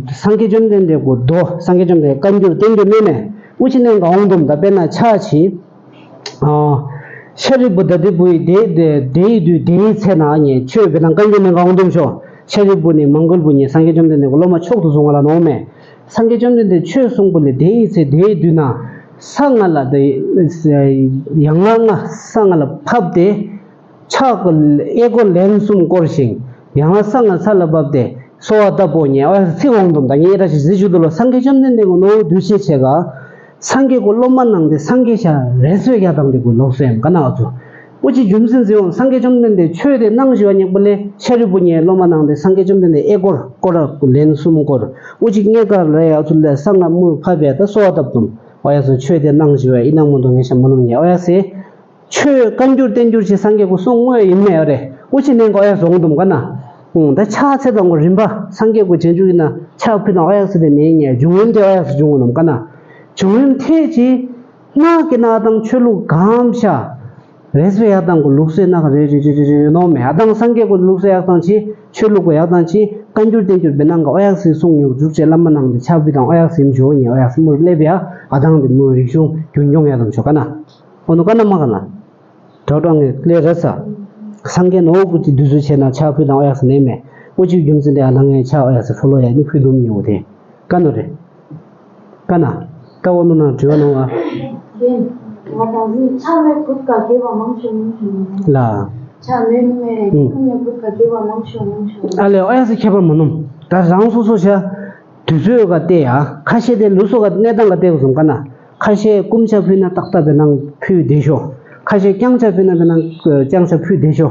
སངས་རྒྱས་བཅོམ་ལྡན་འདས་གོ་དོ། སངས་རྒྱས་བཅོམ་ལྡན་འདས་བཀའ་འགྱུར་བསྟན་འགྱུར་གནས་ནས་ཨུ་ཅི་ནས་ག་འོང་དུམ་ད་དཔེར་ན་ཆ་ཆི། ཤཱ་རིའི་བུ་ད་དེ་བུ་ཡི་དེ་དེ་དེ་ཡི་དུས་དེ་ཡི་ཚེ་ན་ཉེ་ཆོས་བེ་ནང་བཀའ་འགྱུར་ནས་ག་འོང་དུམ་ཤོ། ཤཱ་རིའི་བུ་ནི་མང་གོལ་བུ་ཉེ་སངས་རྒྱས་བཅོམ་ལྡན་འདས་གོ་སློབ་མ་མཆོག་ཏུ་བཟུང་བ་ལ་ནོ་མེ། སངས་རྒྱས་བཅོམ་ལྡན་འདས་ཆོས་གསུང་པོ་ལས་དེ་ཡི་ཚེ་དེའི་དུས་ན། ས་ལྔ་ལ་དེ། ཡ་ང་ལྔ་ས་ལྔ་ལ་ཕབ་སྟེ། ཕྱག་གི་ཨེ་སྐོར་ལན་གསུམ་བསྐོར་ཞིང་། ཡང་ན་ས་ལྔ་ས་ལ་བབས་ཏེ་གསོལ་བ་བཏབ་པོ་ཉེ་བ་ཚིག་འོང་དུམ་དང་ཉེ་ར་ཞིག་ཟི་ཞུ་དུ་ལོ། སངས་རྒྱས་བཅོམ་ལྡན་འདས་ཀྱི་ནོ་འདུ་ཤེས་ཆེ་ག་སངས་རྒྱས་ཀྱི་སློབ་མ་གནང་སྟེ་སངས་རྒྱས་ཤ་རེ་སོས་ཡ་དང་དེ་ཀུ་ལོག་སོ་ཡང་ག་ན་བ་ཚོ། ཨུ་ཅི་རྒྱུ་མཚན་ཟི་འོང་སངས་རྒྱས་བཅོམ་ལྡན་འདས་ཆོས་དེ་གནང་ཞི་བ་ཉེག་པོ་ལས་ཤཱ་རིའི་བུ་ཉེ་སློབ་མ་གནང་སྟེ་སངས་རྒྱས་བཅོམ་ལྡན་འདས་ཨེ་སྐོར་སྐོར་ར་ལན་གསུམ་སྐོར། ཨུ་ཅི་ངེ་ག་ར་ཡ་ཚུ་ལས་ས་ལྔ་མུར་ཕབ་པས་ད་གསོལ་བ་བཏབ་དུམ། ཨོ་ཡ་སོ་ཆོས་དེ་གནང་ཞི་བ་ཨི་ནང་མོ་དོ་ངེ་ཤ་མ་ནུ་ཉེ་ཨོ་ཡ་སེ། ཆོས་བཀའ་འགྱུར་བསྟན་འགྱུར་ཞེས་སངས་རྒྱས་ཀྱིས་གསུངས་དངོས་ཡིན་མེད་རེད། ཨོ་ཅི་ནན་ག་ཨོ་ཡག་སོང་འདུག་ག་ན། ཨུང་ད་ཕྱག་འཚལ་དང་གོ་རིམ་པ་སངས་རྒྱས་ཀྱི་རྗེས་འཇུག་ཡིན་ན་ཕྱག་ཕུལ་དང་ཨོ་ཡག་སི་དེ་ནས་ཉེ་འབྱུང་ཡོན་དེ་ཨོ་ཡག་སི་འབྱུང་ངོ་ནམ་ག་ན། འབྱུང་ཡོན་ཐེ་ཅི། ནག་གི་ནག་དང་ཆོས་ལུགས་གང་བྱ། རེས་པའི་ཡག་དང་གི་ལུགས་སྲོལ་ནག་རེ་རེ་རེ་རེ་རེ་ནོ་མེ་ཨ་དང་སངས་རྒྱས་ཀྱི་ལུགས་སྲོལ་ཡག་དང་ཆི། ཆོས་ལུགས་ཀྱི་ཡག་དང་ཆི། བཀའ་འགྱུར་བསྟན་འགྱུར་བེ་ནང་གི་ཨོ་ཡག་སི་གསུང་ཉུག་འཇུག་ཅེས་བླ་མ་ནང་དེ་ཕྱག་ཕུལ་དང་ཨོ་ཡག་སི་འཇོ་ཉེ་ཨོ་ཡག་སི་མུར་སླེབས་ཡ་ཨ་དང་དེ་མུར་རིག་གཞུང་རྒྱུན་སྐྱོང་ཡག་དང་ཆོ་ག་ན། ཨོ་ནུ་ཀ་ན་མ་ཀ་ན། དྲག་དྲག་ངས་ལས་ར་ས། སངས་རྒྱས་ནོ་ཀུ་ཅི་དུས་ཚོད་ཆེ་ན་ཕྱག་ཕུལ་དང་ཨོ་ཡག་སི་ནས་མེ། ཨོ་ཅིག་རྒྱུ་མཚན་དེ་ཨ་ན་ངས་ཕྱག་ཨོ་ཡག་སི་ཕུ་ལོ་ཡ་ནི་ཕུལ་དུམ་ཉེ་འོ་དེ། ཀ་ནོ་རེ། ཀ་ན། ཀ་བོ་ནོ་ན་དྲི་བ་ནོ་ཨ། ལ། ཨ་ལེ་ཨོ་ཡག་སི་ཁྱད་པར་མ་ནོམ། ད་རང་སོ་སོ་ཤ། དུས་ཚོད་ག་བལྟས་ཡ། ཁ་ཤས་དེ་ལུས་སྲོག་ག་གནས་སྟངས་ག་བལྟས་གོ་སོང་ཀ་ན། ཁ་ཤས་སྐུ་ཕྱག་ཕུལ་ན་ཏག་ཏག་བེ་ནང་ཕུལ་བདེ་ཤོ། ཁ་ཤས་རྐྱང་ཕྱག་ཕུལ་ན་བེ་ནང་རྐྱང་ཕྱག་ཕུལ་བདེ་ཤོ།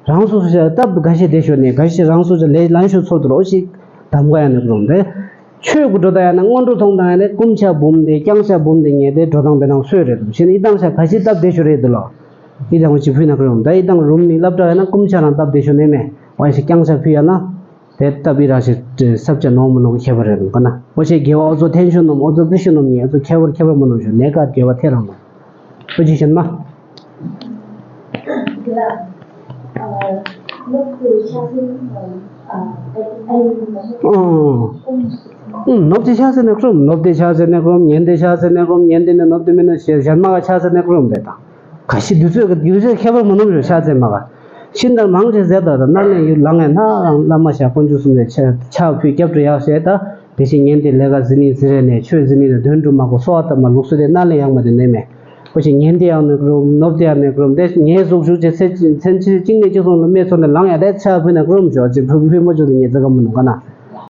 རང་སོ་སོ་ཤ་སྟབས་ག་ཤས་བདེ་ཤོ་ནས་ག་ཤས་རང་སོ་སོ་ལས་ལན་ཤོ་ཚོར་དུ་རོ་ཞིག་གདམ་ག་ཡ་ནས་རུང་བས། ཆོས་ཀྱི་འགྲོ་ད་ཡ་ན་སྔོན་འགྲོ་མཐོང་དང་ཡ་ནས་སྐུ་ཕྱག་འབུམ་དེ་རྐྱང་ཕྱག་འབུམ་དེ་ངེས་ཏེ་འགྲོ་སྟངས་བེ་ནང་སོས་རེད་འདུག་ཤེས་ནས་ཨི་དང་ཤ་ག་ཤས་སྟབས་བདེ་ཤོ་རེད་འདུག་ལོ། ཨི་དང་ཅི་ཕུལ་ན་ཀ་རུང་ད་ཨི་དང་རུམ་ནི་སླབ་གྲྭ་ཡ་ན་སྐུ་ཕྱག་རང་སྟབས་བདེ་ཤོ་ནས་མེ་ཨོ་ཡ་ཤ་རྐྱང་ཕྱག་ཕུལ་ཡ་ན། དེ་ལྟ་བུའི་རང་བཞིན་ས་བཅད་ནོར་མི་ནོར་གྱི་ཁྱད་པར་རེད་འདུག་ག་ན། ཨོ་ཆེ་དགེ་བ་ཨོ་ཚོ་འཐེན་ཤོ་ནོམ་ཨོ་ཚོ་པི་ཤོ་ནོམ་ཉེ་ཨོ་ཚོ་ཁྱད་པར་ཁྱད་པར་མི་ནོར་ཤོ་ནེ་ཀ་དགེ་བ་ཐེ་རང་ནོ། ཨོ་ཅི་ཤན་མ། ཨོ། ནོབ་ཅི་ཤ་ཟེར་ནས་ཀྲོམ་ནོབ་ཅི་ཤ་ཟེར་ནས་ཀྲོམ་ཉན་དེ་ཤ་ཟེར་ནས་ཀྲོམ་ཉན་དེ་ནས་ནོབ་དེ་མིན་ན་ཤན་མ་ག་ཤ་ཟེར་ནས་ཀྲོམ་རེད་དང་། ག་ཤི་དུས་ཚོད་ཀྱི་དུས་ཚོད་ཁྱད་པར་མ་ནོར་ཞོ་ཤ་ཚེ་མ་ག་ཤིན་ཏུ་མང་ཆེ་ཟེར་དོ་དང་སྣར་ལེན་ཡུལ་ལང་ངེ་ན་རང་བླ་མ་ཤ་དཀོན་མཆོག་གསུམ་ལས་ཆ་ཕུད་སྐྱབས་འགྲོ་ཡག་ཤེ་ད་དེ་བཞིན་ཉན་ཏེ་ལས་ཀ་ཟི་ནི་ཟི་རེ་ནས་ཆོས་ཟི་ནི་ལ་དོན་གྲུབ་མ་གོ་སོ་བ་ལྟ་མ་ལུགས་སྲོལ་དེ་སྣར་ལེན་ཡག་མ་དེ་ནས་མེད། ཁོ་ཞིག་ཉན་ཏེ་ཡག་ནས་ཀྲོ་ནོབ་ཏེ་ཡག་ནས་ཀྲོ་དེ་ངའི་གཟུགས་ཞུགས་ཆེ་ཚེ་ཚན་ཆེ་གཅིག་ནས་གཅིག་སོང་ལ་མེད་ཚོ་ནས་ལང་ཡག་དེ་ཆ་ཕུད་ནས་ཀྲོམ་ཞོ་ཅིག་ཕུད་ཕུད་མ་ཆོག་ཏུ་ཉེ་ཚེ་ག་མ་ནུ་ག་ན།